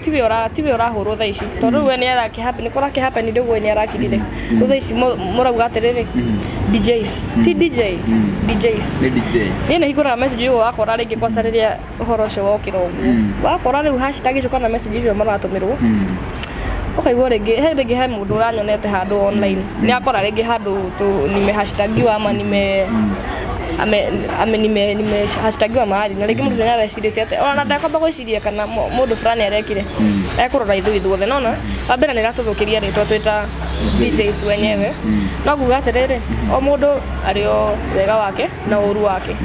Tiwe ũrahũrwo thaa ici, tondũ rĩu we nĩ arakĩ nĩ kũrakĩ happen rĩu, we nĩ arakirire. Rĩu thaa ici mũrauga atĩrĩrĩ, DJs ti DJ, DJs. Nĩ DJ. Niĩ nĩ hingũraga message ũguo, wakora rĩngĩ kwaca rĩrĩa ũhoro ũcio wokĩra ũguo, wakora rĩu hashtag icio kana message icio maratũmĩrwo, ũkaigua rĩngĩ he mũndũ ũranyonete handũ online, nĩ akora rĩngĩ handũ tu nime hashtagiwa ama nime ame ame nime nime hashtagiwa mahali, na rĩngĩ mũndũ nĩ arecirĩtie atĩ ona ndakwamba gwĩciria kana mũndũ fulani arekire ekũrora ithuĩ ithuothe nona wa mbere nĩ ĩratũthũkĩria rĩtwa twĩ ta DJs wenyewe. No nguga atĩrĩrĩ, o mũndũ arĩ o wega wake na ũru wake,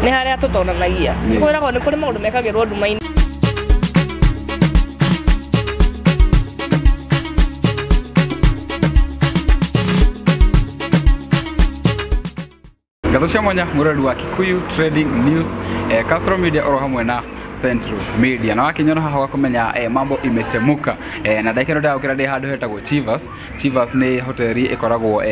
nĩ harĩa tũtonanagia. Kwĩragwo nĩ kũrĩ maũndũ mekagĩrwo nduma-inĩ. Ngatho cia mwanya mũrori wa Kikuyu Trading News, Castro Media oro hamwe na Central Media, na wakinyona haha wakumenya mambo imechemuka. Na ndagĩka ĩno ndagũkĩra ndĩ handũ hetagwo Chivas. Chivas nĩ hoteli ĩkoragwo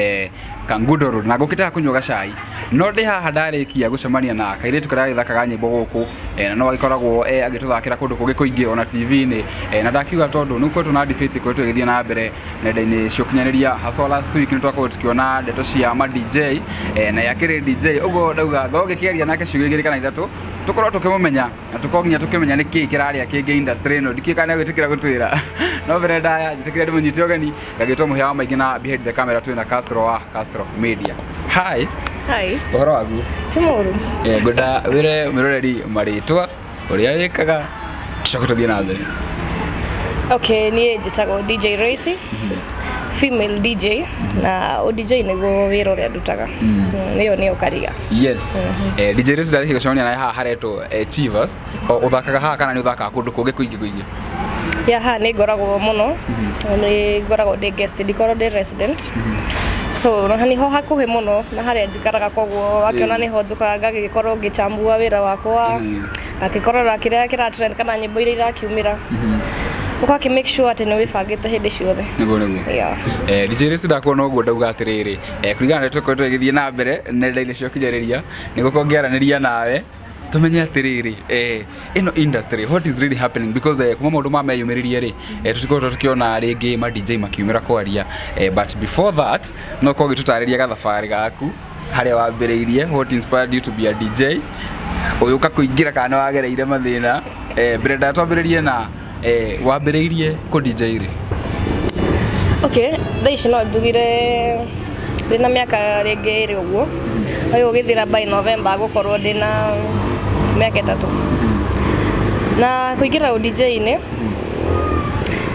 Kangundo Road, na ngũkĩte haha kũnyua gacai, no ndĩ haha ndarĩkia gũcemania na kairĩtu karĩa gagĩthakaga nyĩmbo gũkũ, na no agĩkoragwo agĩtũthakĩra kũndũ kũngĩ kũingĩ ona TV-inĩ. Na ndakiuga tondũ nĩ gũkoretwo na debate ĩkoretwo ĩgĩthiĩ na mbere nenda-inĩ cia ũkinyanĩria, haswa last week nĩ twakorwo tukiona ndeto cia ma DJ, na yakĩrĩ DJ ũguo ndauga ngorwo ngĩkĩaria nake ciugo igĩrĩ kana ithatũ, tũkorwo tũkĩmũmenya na tũkorwo nginya tũkĩmenya nĩkĩĩ kĩrarĩa kĩngĩ industry ĩno. Ndikĩũĩ kana nĩegwĩtĩkĩra gũtwĩra, no mbere ndaya njĩtĩkĩre ndĩmũnyite ũgeni ngagĩtwo mũhĩa wa maingĩ, na behind the camera twĩna Castro wa Castro Media. Hi. Hi. Ũhoro waku? Ti mũru. Ngwenda wĩre mwĩroreri marĩtwa, ũrĩa wĩkaga, tũcoke tũthiĩ na mbere. Okay, niĩ njĩtagwo DJ Racy, female DJ, na o DJ nĩguo wĩra ũrĩa ndutaga. Ĩyo nĩyo karia. Yes, DJ Racy, ndarĩkia gũcemania nawe haha haretwo Chivas. O ũthakaga haha kana nĩ ũthakaga kũndũ kũngĩ kũingĩ kũingĩ? Ya, haha nĩ ngoragwo mũno, nĩ ngoragwo ndĩ guest, ndikorwo ndĩ resident, so na niho hakuhĩ mũno na harĩa njikaraga, koguo wakĩona nĩho njũkaga ngagĩkorwo ngĩchambua wĩra wakwa, ngakĩkorora kĩrĩa kĩra trend kana nyĩmbo iria irakiumĩra, ũgakĩ make sure atĩ nĩ wĩbangĩte hĩndĩ ciothe. Nĩguo. Yeah. DJ Racy, ndakuona ũguo ndauga atĩrĩrĩ, kũringana na tũkoretwo ĩgĩthiĩ na mbere nenda-inĩ cia ũkinyanĩria, nĩgũkorwo ngĩaranĩria nawe tumenye atĩrĩrĩ, ĩno industry, what is really happening? Because kuma maũndũ ma meyumĩrĩrie rĩ, tũtikoretwo tũkĩona rĩngĩ ma DJ makiumĩra kwaria, but before that no korwo ũgĩtũtarĩria gathabarĩ gaku harĩa wambĩrĩirie, what inspired you to be a DJ, ũyũka kũingĩra kana nĩ wagereire mathĩna. Mbere ndatwambĩrĩrie na wambĩrĩirie kũ DJ rĩ? Okay, thaa ici no njugire ndĩna mĩaka rĩngĩ ĩrĩ ũguo, ũyũ ũgĩthira by November gũkorwo ndĩna mĩaka 3. Na kũingĩra ũ DJ-inĩ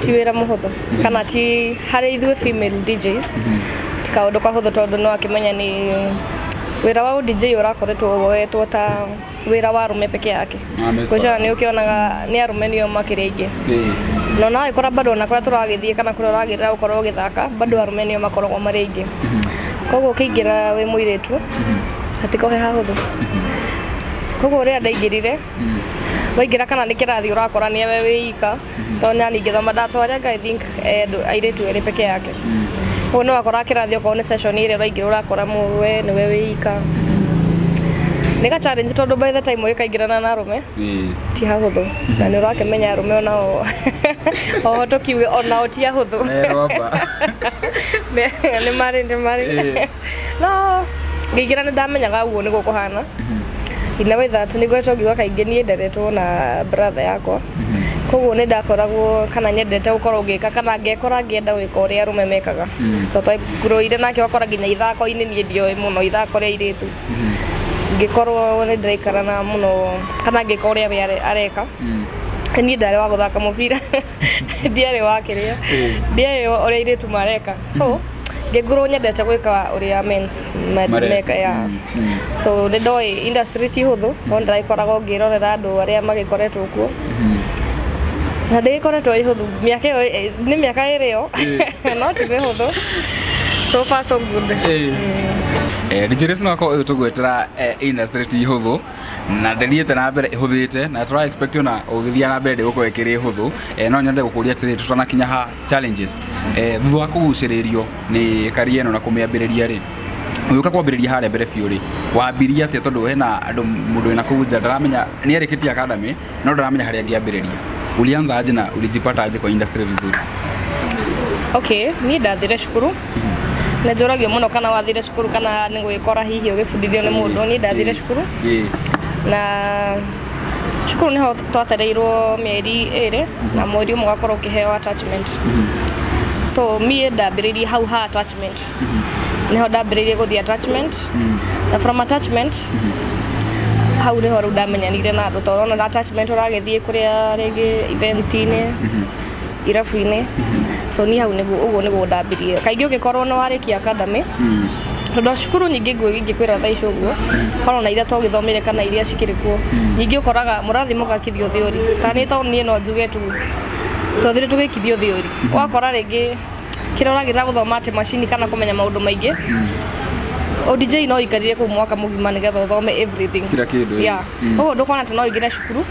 ti wĩra mũhũthũ, kana ti harĩ ithuĩ female DJs ti kaũndũ kahũthũ, tondũ no akĩmenya nĩ wĩra wa ũ DJ ũrakoretwo woetwo ta wĩra wa arũme peke yake. Kwĩcoa nĩ ũkĩonaga nĩ arũme nĩo makĩrĩ aingĩ, no nawe kora bado ona kũrĩa tũragĩthiĩ kana kũrĩa ũragĩrĩra gũkorwo ũgĩthaka, bado arũme nĩo makoragwo marĩ aingĩ. Koguo ũkĩingĩra wĩ mũirĩtu hatikohe hahũthũ. Koguo ũrĩa ndaingĩrire, waingĩra kana nĩ kĩrathi ũrakora nĩwe wĩ ika, tondũ nani ngĩthoma ndatwarĩanga I think airĩtu erĩ peke yake. Koguo nĩ wakora kĩrathi okorwo nĩ session ĩrĩa ũraingĩra ũrakora we nĩwe wĩ ika. Nĩ ga challenge, tondũ by the time ũgĩkaingĩrana na arũme ti hahũthũ, na nĩ ũrakĩmenya arũme onao oho tũkiuge onao ti ahũthũ. Merwamba. Nĩ marĩ no ngĩingĩra nĩ ndamenyaga ũguo nĩguo kũhana. In a way that nĩ ngoretwo ngiuga kaingĩ niĩ nderetwo na brother yakwa, koguo nĩ ndakoragwo kana nyendete gũkorwo ngĩka kana ngekora ngĩenda gwĩka ũrĩa arũme mekaga, tondũ twakũrũire nake wakora nginya ithako-inĩ niĩ ndioĩ mũno ithako rĩa airĩtu, ngĩkorwo nĩ ndĩraikara na mũno kana ngĩka ũrĩa we areka. Niĩ ndarĩ wa gũthaka mũbira, ndiarĩ wa kĩrĩa, ndiarĩ ũrĩa airĩtu mareka, so ngĩngũrwo nyendete gwĩka ũrĩa mens meka ya. So nĩ ndoĩ industry ti hũthũ, no ndĩragĩkoragwo ngĩrorera andũ arĩa magĩkoretwo kuo, na ndĩgĩkoretwo ĩ hũthũ. Mĩaka ĩyo nĩ mĩaka ĩrĩ yo, no ti mĩhũthũ. So far so good. DJ Racy, no akorwo ĩgĩtũgwetera industry ti hũthũ na ndĩthiĩte na mbere ĩhũthĩte, na tũra expect ona ũgĩthiĩ na mbere ndĩgũkorwo ĩkĩrĩ hũthũ. No nyende gũkũria atĩrĩrĩ, tũtanakinya ha challenges, thutha wa kũgucĩrĩrio nĩ career ĩno na kũmĩambĩrĩria rĩ, ũgĩũka kwambĩrĩria harĩa mbere biũ rĩ, wambirie atĩa? Tondũ hena andũ, mũndũ wĩna kũu nja ndaramenya nĩ arĩkĩtie academy no ndaramenya harĩa angĩambĩrĩria. Ulianza aje na ulijipata aje kwa industry vizuri? Okay, ni ndathire cukuru. Nĩ njũragio mũno kana wathire cukuru kana nĩ gwĩkora hihi ũgĩbundithio nĩ mũndũ. Niĩ ndathire cukuru. Na cukuru nĩho twatereirwo mĩeri 2 na mweri ũmwe ũgakorwo ũkĩheo attachment. So niĩ ndambĩrĩirie hau ha attachment. Nĩho ndambĩrĩirie gũthiĩ attachment. Na from attachment hau nĩho rĩu ndamenyanire na andũ tondũ ona attachment ũragĩthiĩ kũrĩa rĩngĩ event-inĩ, irabu-inĩ. So ni hau nĩguo ũguo nĩguo ndambirie. Kaingĩ ũngĩkorwo nĩ warĩkia academy, tondũ cukuru nyingĩ ingĩkwĩra thaa ici ũguo, korwo na iria twagĩthomire kana iria cikĩrĩ kuo, nyingĩ ũkoraga mũrathiĩ mũgakithio theory. Ta niĩ tondũ niĩ no njuge tu twathire tũgĩkithio theory. Ũgakora rĩngĩ kĩrĩa ũragĩra gũthoma atĩ macini kana kũmenya maũndũ maingĩ, o DJ no ikarire kũu mwaka mũgima nĩgetha ũthome everything. Kila kĩndũ. Yeah. Ũguo ndũkona atĩ no ũingĩre cukuru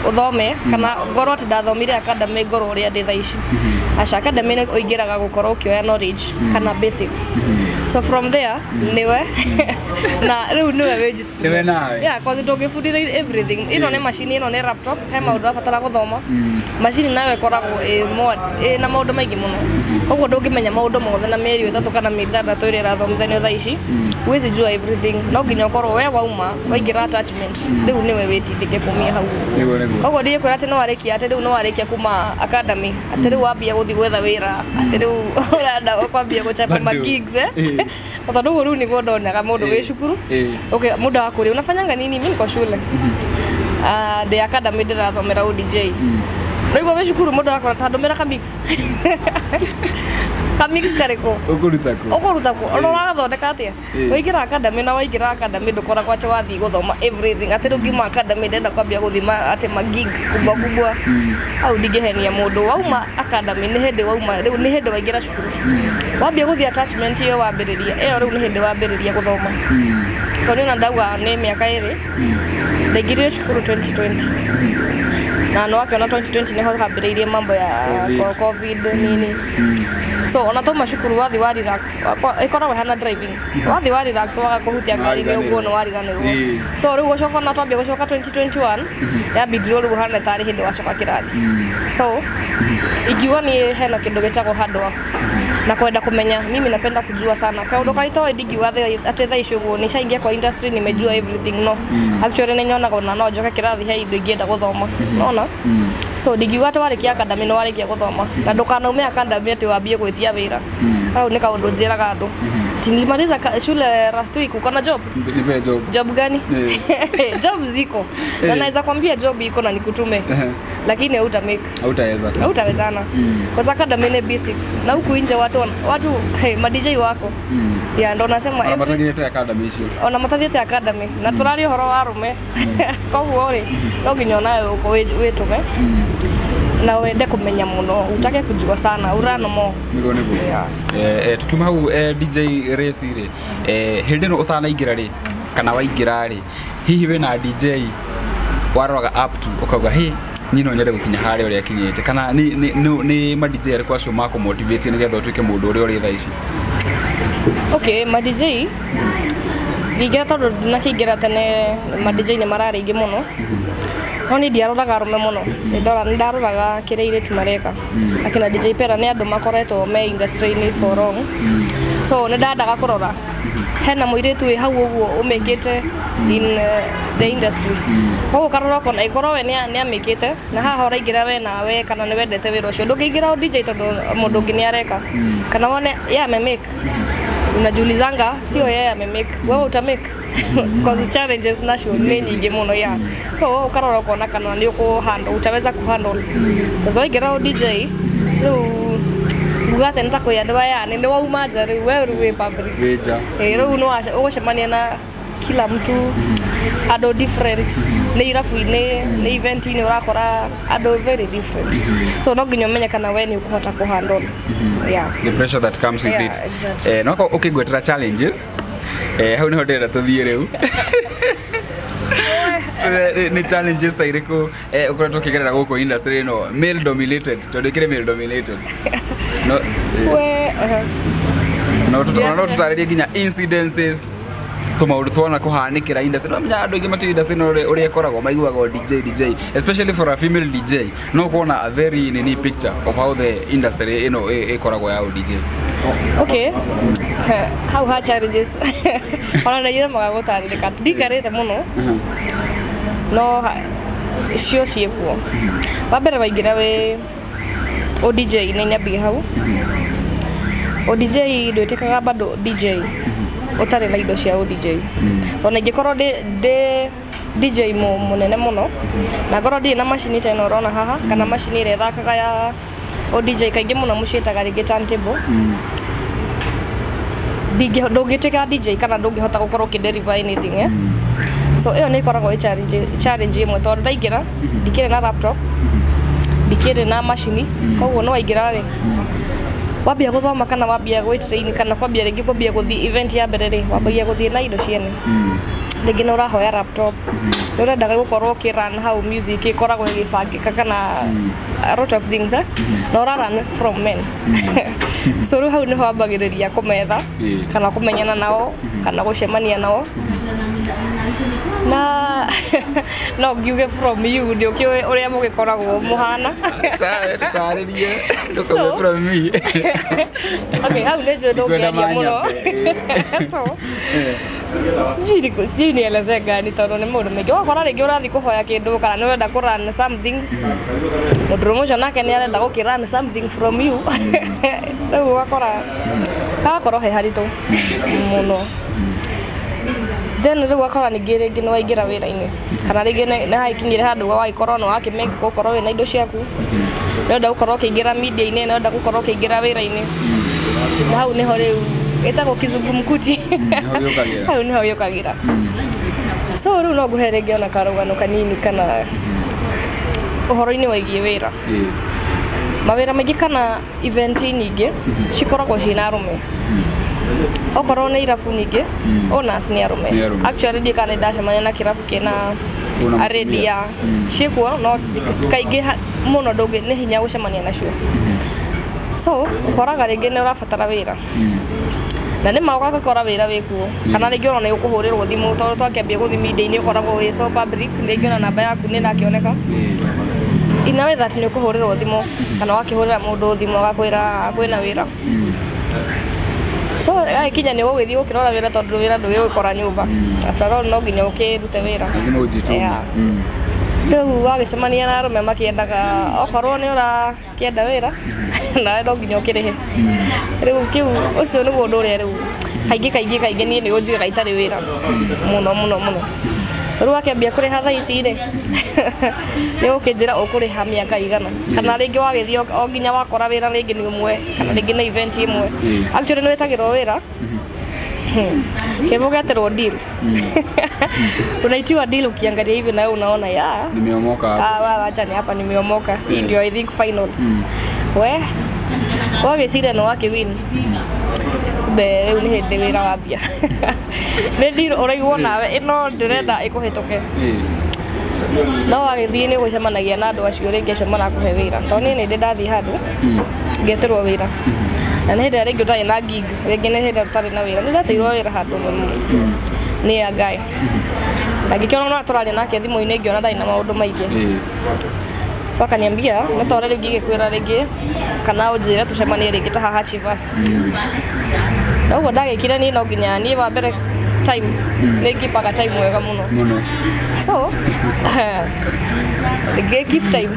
ũthome kana ngorwo atĩ ndathomire academy ngorwo ũrĩa ndĩ thaa ici. Aca academy nĩ ũingĩraga gũkorwo ũkĩoya knowledge kana basics. So from there niwe na rĩu niwe wĩnji cukuru. Niwe nawe. Yeah, cause ndũngĩbundithio everything. Ĩno nĩ macini, ĩno nĩ laptop, he maũndũ ũrabatara gũthoma. Macini nayo ĩkoragwo ĩ na maũndũ maingĩ mũno. Koguo ndũngĩmenya maũndũ mothe na mĩeri 3 kana mĩeri 6 ĩrĩa ĩrathomithanio thaa ici. Huwezi jua everything. No nginya ũkorwo we wauma waingĩra attachment rĩu nĩwe wĩtindĩke kumia hau. Nĩguo nĩguo. Koguo ndigĩkwĩra atĩ nĩwarĩkia, atĩ rĩu nĩwarĩkia kuma academy, atĩ rĩu wambia gũthiĩ gwetha wĩra, atĩ rĩu ũrenda kwambia gũchapa ma gigs Tondũ ũguo rĩu nĩguo ndonaga mũndũ wĩ cukuru. Okay, mũndũ akũria unafanyanga nini? Mimi niko shule. Ndĩ academy ndĩrathomera DJ. Rĩu wĩ cukuru mũndũ akora ta ndũmĩra ka mix. Ka mix karĩkũ? Ũkũruta kũ? Ũkũruta kũ? Ona ũragathondeka atĩa? Waingĩra academy na waingĩra academy ndũkoragwo atĩ wathiĩ gũthoma everything. Atĩ rĩu ngiuma academy ndĩrenda kwambia gũthima atĩ ma gig kubwa kubwa. Hau ndingĩhenia mũndũ. Wauma academy nĩ hĩndĩ wauma, rĩu nĩ hĩndĩ waingĩra cukuru. Wambia gũthiĩ attachment ĩyo wambĩrĩria, ĩyo rĩu nĩ hĩndĩ wambĩrĩria gũthoma. Tondũ niĩ ona ndauga nĩ mĩaka 2, ndaingĩrire cukuru 2020. Na nĩ wakĩona 2020 nĩho hambĩrĩirie mambo ya COVID nini. So ona tauma cukuru wathi wa relax, ĩkoragwo ĩhana driving. Wathi wa relax waga kũhutia ngari nĩ ũguo nĩ wariganĩrwo. So rĩu gũcoka na twambia gũcoka 2021 yambindirwo rĩu hana tarĩ hĩndĩ wacoka kĩrathi. So ingiuga niĩ hena kĩndũ gĩtagwo hard work na kwenda kũmenya. Mimi napenda kujua sana. Kaũndũ karĩa itoĩ ndingiuga atĩ thaa ici ũguo nishaingia kwa industry nimejua everything, no. Actually nĩ nyonaga ona no njoke kĩrathi he indo ingĩenda gũthoma. Nona? So ndingiuga atĩ warĩkia academy nĩ warĩkia gũthoma. Na ndũkanaume academy atĩ wambie gwĩtia wĩra. Hau nĩ kaũndũ njĩraga andũ. Ati nilimaliza shule last week, uko na job? Nipe job. Job gani? Job ziko. Na naweza kwambia job iko na nikutume. Lakini hauta make. Hautaweza. Hautawezana. Kwa sababu academy ni basics. Na huku nje watu hey, ma DJ wako. Ya ndo nasema ona matathiĩte academy icio. Ona matathiĩte academy. Na tũraria ũhoro wa arũme. Koguo rĩ, no nginya onawe wĩtũme. Na wende kũmenya mũno, utake kujua sana, urano mo. Nĩguo nĩguo. Tukiuma hau DJ Racy rĩ, hĩndĩ ĩno ũtanaingĩra rĩ, kana waingĩra rĩ, hihi wĩna DJ waroraga up to ũkauga hey, niĩ no nyende gũkinya harĩa ũrĩa akinyĩte, kana nĩ ma DJ arĩkũ acio makũmotivate nĩgetha ũtuĩke mũndũ ũrĩa ũrĩ thaa ici? Okay, ma DJ ingĩra tondũ ndinakĩingĩra tene, ma DJ nĩ mararĩ aingĩ mũno. No niĩ ndiaroraga arũme mũno, nĩ ndaroraga kĩrĩa airĩtu mareka. Akina DJ Pera nĩ andũ makoretwo me industry-inĩ for long. So nĩ ndandaga kũrora hena mũirĩtu wĩ hau ũguo ũmĩkĩte in the industry. Koguo ũkarora ũkona ĩkorwo we nĩ amĩkĩte na haha ũraingĩra we nawe kana nĩ wendete wĩra ũcio. Ndũngĩingĩra o DJ tondũ mũndũ ũngĩ nĩ areka. Kana wone ye amemake. Unajiulizanga sio yeye amemake, wewe utamake. Cause challenges nacio nĩ nyingĩ mũno ya. So ũkarora ũkona kana nĩ ũkũhandle, utaweza kuhandle. Cause waingĩra o DJ rĩu nguga atĩ nĩ ta kwĩyandĩwa yani nĩ wauma nja rĩu we rĩu wĩ public. Wĩ nja. Rĩu nĩ ũgũcemania na kila mtu, andũ different, nĩ irabu-inĩ, nĩ event-inĩ ũrakora andũ very different. So no nginya ũmenye kana we nĩ ũkũhota kũhandle. Yeah. The pressure that comes with it. Exactly. No ũkĩngwetera challenges, hau nĩho ndĩrenda tũthiĩ rĩu. Nĩ challenges ta irĩkũ ũkoretwo ũkĩgerera gũkũ industry ĩno male dominated, tondũ ĩkĩrĩ male dominated. No, We, no tũtarĩrie nginya incidences. Tũmaũndũ tuona kũhanĩkĩra industry no menya andũ aingĩ matiũĩ industry no ũrĩa ĩkoragwo maiguaga o DJ DJ, especially for a female DJ, no kuona a very nini picture of how the industry ĩno ĩkoragwo ya DJ. Okay, hau ha challenges ona nĩ iremaga gũtarĩrĩka, ndikarĩte mũno no cio ciĩkuo. Wa mbere waingĩra wĩ o DJ nĩ nyambie hau. O DJ ndwĩtĩkaga bado DJ ũtarĩ na indo cia o DJ, tondũ ingĩkorwo ndĩ DJ mũnene mũno na ngorwo ndirĩ na macini ta ĩno ũrona haha, kana macini ĩrĩa ĩthakaga ya o DJ, kaingĩ mũno mũciĩtaga rĩngĩ turntable, ndũngĩtuĩka DJ kana ndũngĩhota gũkorwo ũkĩ-deliver anything, eh? So ĩyo nĩ ĩkoragwo ĩ challenge ĩmwe, tondũ ndaingĩra ndikĩrĩ na laptop, ndikĩrĩ na macini, koguo no waingĩra rĩ, wambia gũthoma kana wambia gwĩ-train kana kwambia rĩngĩ kwambia gũthiĩ event ya mbere rĩ, wambagia gũthiĩ na indo ciene, rĩngĩ nĩ ũrahoya laptop, nĩ ũrendaga gũkorwo ũkĩ-run hau music ĩkoragwo ĩgĩbangĩka kana a lot of things, eh? Na ũra run from men, so rĩu hau nĩho wambagĩrĩria kũmetha kana kũmenyana nao kana gũcemania nao, na no ngiuge from you ndĩ ũkĩũĩ ũrĩa mũgĩkoragwo mũhana. Tarĩrie, ndũkauge from me. Okay, hau nĩ njũĩ Ndikwenda ndũngĩaria mũno. So sijui nieleze gani, tondũ nĩ maũndũ maingĩ. Wakora rĩngĩ ũrathiĩ kũhoya kĩndũ kana nĩ ũrenda kũ-run something, mũndũrũme ũcio nake nĩ arenda gũkĩ-run something from you, rĩu ũgakora hagakorwo he haritũ mũno. Then rĩu ũgakora ningĩ rĩngĩ nĩ waingĩra wĩra-inĩ kana rĩngĩ nĩ hagĩkinyire handũ wagĩkorwo nĩ wakĩmake gũkorwo wĩna indo ciaku, nĩ ũrenda gũkorwo ũkĩingĩra media-inĩ, nĩ ũrenda gũkorwo ũkĩingĩra wĩra-inĩ, na hau nĩho rĩu ĩtagwo kizungumkuti. Nĩho gĩũkagĩra. Hau nĩho gĩũkagĩra. So rĩu no ngũhe rĩngĩ ona karũgano kanini kana ũhoro-inĩ wĩgiĩ wĩra. Mawĩra maingĩ kana event nyingĩ cikoragwo ciĩna arũme, okorwo nĩ irabu nyingĩ owners nĩ arũme. Nĩ arũme. Actually ndiĩ kana nĩ ndacemania na kĩrabu kĩna Kwĩna mũtumia. arendia, ciĩkuo no kaingĩ mũno ndũngĩ, nĩ hinya gũcemania nacio. So ũkoraga rĩngĩ nĩ ũrabatara wĩra na nĩ ma ũgakora wĩra wĩkuo, kana rĩngĩ ona nĩ ũkũhũrĩrwo thimũ, tondũ twakĩambia gũthiĩ media-inĩ ũkoragwo wĩ so public, rĩngĩ ona namba yaku nĩ ĩrakĩoneka in a way that nĩ ũkũhũrĩrwo thimũ kana wakĩhũrĩra mũndũ thimũ agakwĩra kwĩna wĩra. So gagĩkinya nĩ ũgũgĩthiĩ gũkĩrora wĩra, tondũ wĩra ndũgĩgũkora nyũmba, after all no nginya ũkĩrute wĩra. Lazima ujitume. Yeah. Rĩu wagĩcemania na arũme makĩendaga, okorwo nĩ ũrakĩenda wĩra nawe no nginya ũkĩrĩhe. Rĩu kĩu ũcio nĩguo ũndũ ũrĩa rĩu kaingĩ kaingĩ kaingĩ niĩ nĩ ũnjigaga itarĩ wĩra mũno mũno mũno. Rĩu wakĩambia kũrĩha thaa ici rĩ, nĩ ũkĩnjĩra ũkũrĩha mĩaka igana, kana rĩngĩ wagĩthiĩ o nginya wakora wĩra rĩngĩ nĩ ũmwe kana rĩngĩ nĩ event ĩmwe. Actually nĩ wĩtagĩrwo wĩra kĩvo getĩrwo deal, unaitiwa deal, ukiangalia hivi na wewe unaona ya Nimeomoka hapo. Ah, wacha ni hapa nimeomoka. Hii ndio I think final. We wagĩciria nĩ wakĩwin, kumbe rĩu nĩ hĩndĩ wĩra wambia, nĩ deal ũraigwo nawe ĩno ndĩrenda ĩkũhĩtũke. No wagĩthiĩ nĩ ũgũcemanagia na andũ acio rĩngĩ acio marakũhe wĩra, tondũ niĩ nĩ ndĩ ndathiĩ handũ ngetĩrwo wĩra na nĩ hĩndĩ ĩrĩa rĩngĩ ũtarĩ na gig, rĩngĩ nĩ hĩndĩ ĩrĩa ũtarĩ na wĩra. Nĩ ndateirwo wĩra handũ mũno nĩ a guy, na ngĩkĩona no tũraria nake thimũ-inĩ, ngĩona ndarĩ na maũndũ maingĩ. So akaniambia no tore rĩngĩ gĩkwĩra rĩngĩ kana ũnjĩre tũcemanie rĩngĩ ta haha Chivas. Na ũguo ndagĩkire niĩ no nginya niĩ wa mbere time nĩ ngipaga time wega mũno. Mũno. So ngĩ keep time.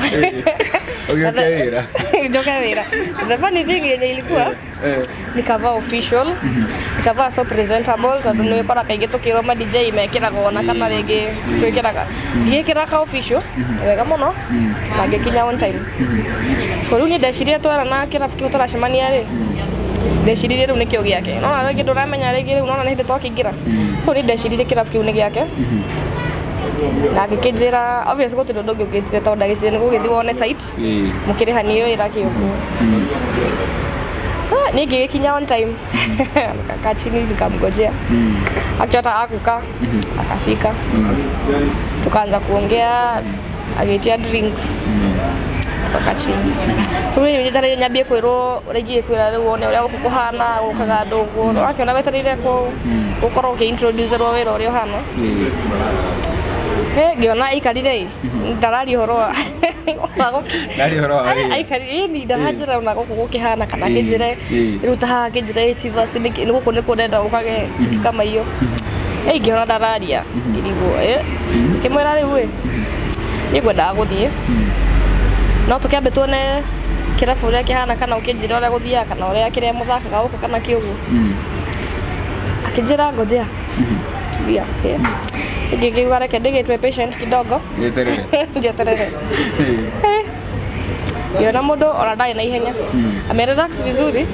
Ũgĩũke wĩra. Njoke wĩra. The funny thing yenye ilikuwa, nikavaa official, nikavaa so presentable, tondũ nĩ ũkora kaingĩ tũkĩrwo ma DJ mekĩraga ona kana rĩngĩ twĩkĩraga, ngĩkĩra ka official wega mũno na ngĩkinya on time. So rĩu niĩ ndeciria twara na kĩrabu kĩu tũracemania rĩ, ndeciririe rĩu nĩkĩo gĩake, nona rĩngĩ ndũramenya rĩngĩ rĩu nona nĩ hĩndĩ twakĩingĩra. So niĩ ndeciririe kĩrabu kĩu nĩ gĩake na ngĩkĩnjĩra obviously gũtirĩ ũndũ ũngĩ ũngĩciria, tondũ ndagĩciria nĩ gũgĩthiĩ wone site mũkĩrĩhanio wĩra kĩũguo. So niĩ ngĩgĩkinya on time, nikakaa chini nikamngojea. Actually hata hakukaa, akafika, tukaanza kuongea, agaitia drinks, Tukakaa chini. So mimi njetereire nyambie kwirwo uria ingĩkwĩra rĩu wone ũrĩa gũkũ kũhana gũkaga andũ ũguo wakĩona wetereire gũkorwo ũkĩ-introduce-rwo wĩra ũrĩa ũhana. He ngĩona aikarire ndararia ũhoro wa Ndaria ũhoro wa wĩra. Aikarire ĩni ndaranjĩra ona gũkũ gũkĩhana kana kĩnjĩre rĩu ta haha kĩnjĩre Chivas nĩ gũkũ nĩkuo ndenda ũkage kitu kama hiyo. Ngĩona ndararia ngĩrigwo ngĩmwĩra rĩu ĩ niĩ ngwendaga gũthiĩ no tũkĩambe tuone kĩrabu ũrĩa kĩhana kana ũkĩnjĩra ũrĩa gũthiaga kana ũrĩa kĩrĩa mũthakaga gũkũ kana kĩ ũguo. Akĩnjĩra ngojea tulia. Ngĩkiuga reke ndĩgĩtue patient kidogo njeterere. Ngĩona mũndũ ona ndarĩ na ihenya, amerelax vizuri,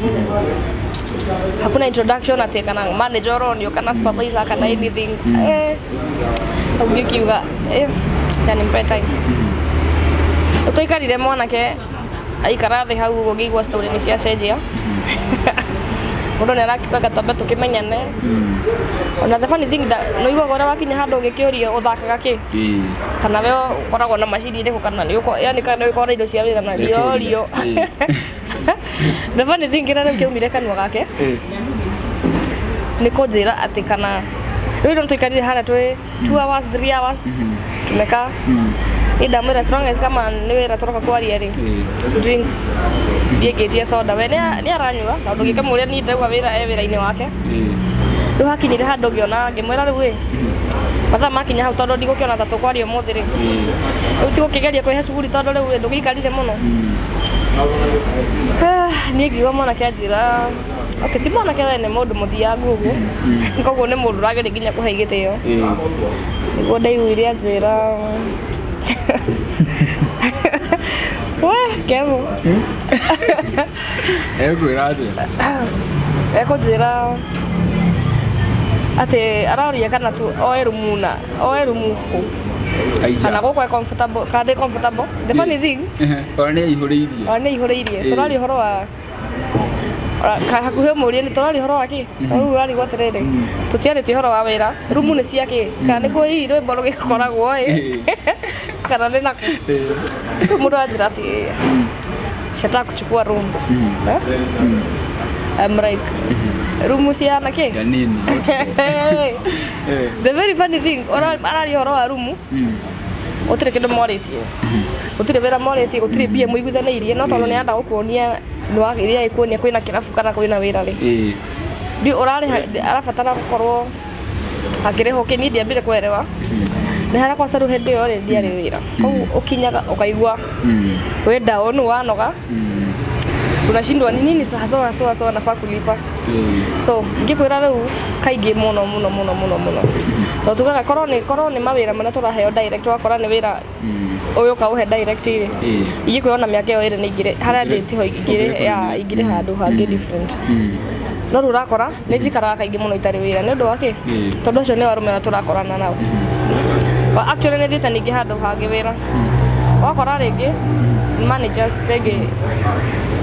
hakuna introduction ati kana manager oronio kana supervisor kana anything. Ngĩkiuga acha nimpe time. Tũikarire mwanake aikara thĩ hau ũguo ngĩigua story nĩ ciacenjia. Mũndũ nĩ arakiugaga twambe tũkĩmenyane. Ona the funny thing nĩ ũiguaga ũrĩa wakinya handũ ũgĩkĩũrio ũthakaga kĩ kana we ũkoragwo na macini ĩrĩkũ kana nĩ yani kana nĩ ũkoragwo na indo cia wĩra na nĩũrorio. The funny thing kĩrĩa rĩu kĩaumire kanua gake nĩ kũnjĩra atĩ kana rĩu nĩ tũikarire harĩa twĩ 2 hours 3 hours tumekaa. Niĩ ndamwĩra as long as kama nĩ wĩra tũroka kwaria rĩ drinks thiĩ ngĩtie soda we nĩ aranyua na ũndũ ngĩkamũria niĩ ndauga wĩra e wĩra-inĩ wake. Rĩu hakinyire handũ ngĩona ngĩmwĩra rĩu ĩ mathaa makinya hau tondũ ndigũkĩona ta tũkwaria ũmũthĩ rĩ rĩu tigũkĩgeria kwĩhe cuguri tondũ rĩu ndũgĩikarire mũno. Niĩ ngiuga mwanake anjĩra okay ti mwanake we nĩ mũndũ mũthiangu ũguo koguo nĩ mũndũ ũrageria nginya kũhe gĩtĩo. Nĩguo ndaiguire anjĩra we Kevo ekwĩra atĩa? Ekũnjĩra atĩ araria kana tu oe rumu na oe rumu kũ kana gũkũ e comfortable kana ndĩ comfortable. The funny thing ona nĩ aihũrĩirie ona nĩ aihũrĩirie tũraria ũhoro wa hakuhĩ ũmũrie nĩ tũraria ũhoro wa kĩ tondũ rĩu ũrarigwo atĩrĩrĩ tũtiarĩtie ũhoro wa wĩra rumu nĩ cia kĩ kana nĩkuo hihi rwĩmbo rũgĩkoragwo ĩ kana nĩ nakũ. Rĩu mũndũ anjĩra atĩ ciataka kuchukua room. I'm like rumu cia na kĩ ya nini? The very funny thing araria ũhoro wa rumu gũtirĩ kĩndũ mwarĩtie gũtirĩ wĩra mwarĩtie gũtirĩ mbia mũiguithanĩirie no tondũ nĩarenda gũkuonia nĩwagĩrĩire ĩkuonia kwĩna kĩrabu kana kwĩna wĩra rĩ ndiũ ũrarĩha arabatara gũkorwo akĩrĩhwo kĩ niĩ ndiambire kwerewa nĩ harĩa kwanza rĩu hĩndĩ ĩyo rĩ ndiarĩ wĩra koguo ũkinyaga ũkaigua wĩ down wanoga unashindwa ni nini haswa haswa haswa nafaa kulipa. So ngĩkwĩra rĩu kaingĩ mũno mũno mũno mũno mũno tondũ tugaga korwo nĩ mawĩra marĩa tũraheo direct wakora nĩ wĩra ũyũ ũkaũhe direct rĩ ingĩkwĩra ona mĩaka ĩyo ĩrĩ nĩ ingĩrĩ harĩa ndĩ tiho ingĩrĩ ya ingĩrĩ handũ hangĩ different. No rĩu ũrakora nĩ njikaraga kaingĩ mũno itarĩ wĩra nĩ ũndũ wa kĩ tondũ acio nĩo arũme arĩa tũrakorana nao. Actually nĩ thiĩte ningĩ handũ hangĩ wĩra wakora rĩngĩ managers rĩngĩ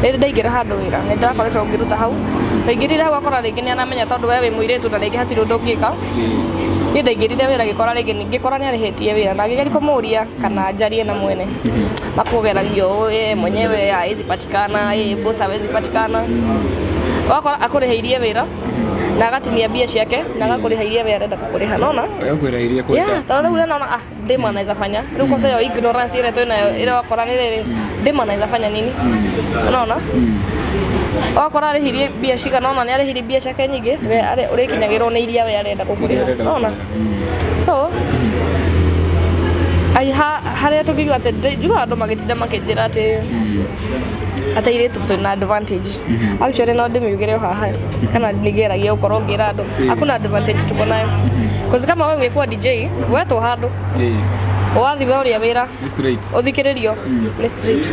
rĩrĩ ndaingĩra handũ wĩra nĩ ndakoretwo ngĩruta hau twaingĩrire hau akora rĩngĩ nĩ aramenya tondũ we wĩ mũirĩtu na rĩngĩ hatirĩ ũndũ ũngĩka. Niĩ ndaingĩrire wĩra ngĩkora rĩngĩ ngĩkora nĩ arĩhĩtie wĩra na ngĩgeria kũmũria kana njarie na mwene makũgeragio ũũ yeye mwenyewe hawezi patikana yeye boss hawezi patikana wakora akũrĩhĩirie wĩra na agatinia mbia ciake na agakũrĩha iria we arenda gũkũrĩha nona Ekwĩrĩirie kwenda yeah tondũ rĩu nona ah ndĩma anaweza fanya rĩu kosa yo ignorance ile twĩnayo ĩrĩa wakora nĩ rĩrĩ ndĩma anaweza fanya nini unaona wakora arĩhirie mbia cigana ona nĩ arĩhirie mbia ciake nyingĩ we ũrĩkinyagĩrwo nĩ iria we arenda gũkũrĩha nona so ai harĩa tũngiuga atĩ njugaga andũ magĩtinda makĩnjĩra atĩ atĩ airĩtu twĩna advantage actually no ndĩmiugĩre o haha kana nĩngeragia gũkorwo ngĩra andũ hakuna advantage tuko nayo cause kama wewe ungekuwa DJ wetwo handũ wathi we ũrĩa wĩra ũthikĩrĩrio nĩ straight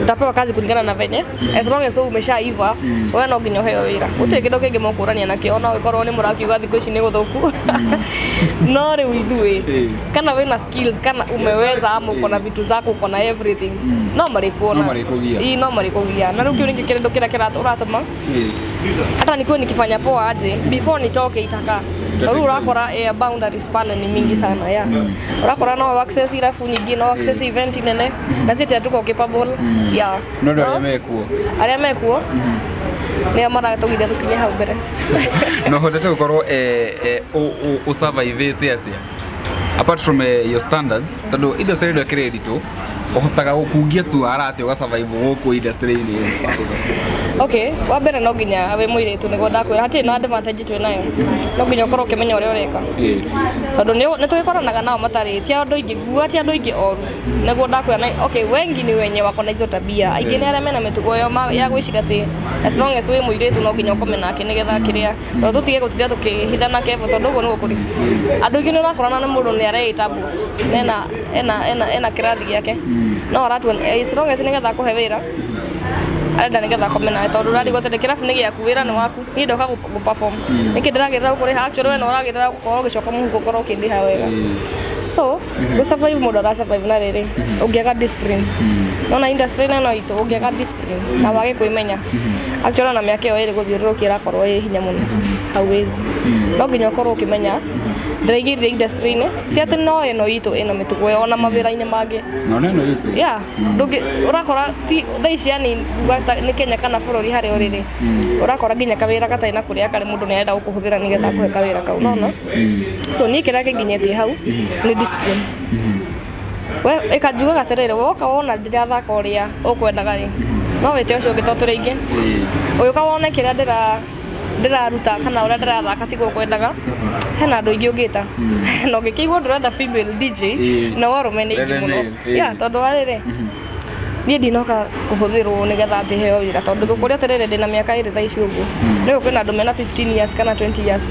utapewa kazi kulingana na venye as long as umeshaiva we no nginya ũheo wĩra gũtirĩ kĩndũ kĩngĩ mũkũrania nakĩo ona ũgĩkorwo nĩ mũrakiuga thikũ ici nĩ gũthũku no rĩu ithuĩ kana wĩna skills kana umeweza ama uko na vitu zako uko na everything no marĩkuona ii no marĩkũgia na rĩu kĩu nĩkĩo kĩndũ kĩrĩa ũratũma hata nikuwe nikifanya poa aje before nitoke itakaa Rĩu ũrakora boundaries pale ni mingi sana yeah. Ũrakora no access irabu nyingĩ, no access event nene na si tuko capable yeah. No andũ arĩa mekuo, arĩa mekuo nĩo maratũgithia tũkinye hau mbere. No hotete gũkorwo ũsurvivĩte atĩa apart from your standards, tondũ industry ĩno ĩkĩrĩ nditũ, ũhotaga gũkungia tu arate ũgasurvive gũkũ industry-inĩ? Okay, wa mbere no nginya wĩ mũirĩtu nĩguo ndakwĩra hatirĩ na advantage twĩ nayo, no nginya ũkorwo ũkĩmenya ũrĩa ũreka, tondũ nĩ tũgĩkoranaga nao matarĩ ti andũ aingĩ ngua ti andũ aingĩ oru nĩguo ndakwĩra. Okay, wengi ni wenye wako na hizo tabia, aingĩ nĩ arĩa mena mĩtugo ĩyo ya gwĩciria atĩ as long as wĩ mũirĩtu no nginya ũkome nake nĩgetha kĩrĩa, tondũ tũtige gũtinda tũkĩhithana kevo, tondũ ũguo nĩguo kũrĩ. Andũ aingĩ nĩ ũrakorana na mũndũ nĩ areĩta boss na ena kĩrathi gĩake, no aratua as long as nĩgetha akũhe wĩra arenda nĩgetha akome nawe, tondũ ũrarigwo atĩ kĩrabu nĩ gĩaku, wĩra nĩ waku, niĩ ndoka gũ perform nĩkĩ ndĩragĩrĩra gũkũrĩha? Actually we no ũragĩrĩra gũkorwo ũgĩcoka mũhuko ũkorwo ũkĩndĩha wega. So gũ survive mũndũ ara survive na rĩrĩ ũngĩaga discipline, nona industry ĩno itũ ũngĩaga discipline na wage kwĩmenya, actually ona mĩaka ĩyo ĩrĩ gũthiũrũrũkia ĩrakorwo ĩ hinya mũno, hauwezi. No nginya ũkorwo ũkĩmenya ndĩraigĩrire industry-inĩ, ti atĩ no ĩno itũ ĩna mĩtugo ĩyo, ona mawĩra-inĩ mangĩ no ĩno itũ yeah, ndũngĩ ũrakora ti thaa ici yani nĩ Kenya kana bũrũri harĩa ũrĩ rĩ, ũrakora nginya kawĩra gatarĩ na kũrĩa karĩ mũndũ nĩ arenda gũkũhũthĩra nĩgetha akũhe kawĩra kau, nona. So niĩ kĩrĩa kĩnginyĩtie hau nĩ discipline. We ĩkanjugaga atĩrĩrĩ, woka wona ndĩrathaka ũrĩa ũkwendaga rĩ, no wĩte ũcio ũngĩ tondũ tũrĩ aingĩ, ũgĩũka wone kĩrĩa ndĩraruta kana ũrĩa ndĩrathaka tiguo ũkwendaga, hena andũ aingĩ ũngĩta na ũngĩkĩigua ndũrenda female DJ na arũme nĩ aingĩ mũno yeah, tondũ wa rĩrĩ niĩ ndinoka kũhũthĩrwo nĩgetha atĩ heo wĩra, tondũ ngũkũria atĩrĩrĩ ndĩna mĩaka ĩrĩ thaa ici ũguo, nĩguo kwĩna andũ mena 15 years kana 20 years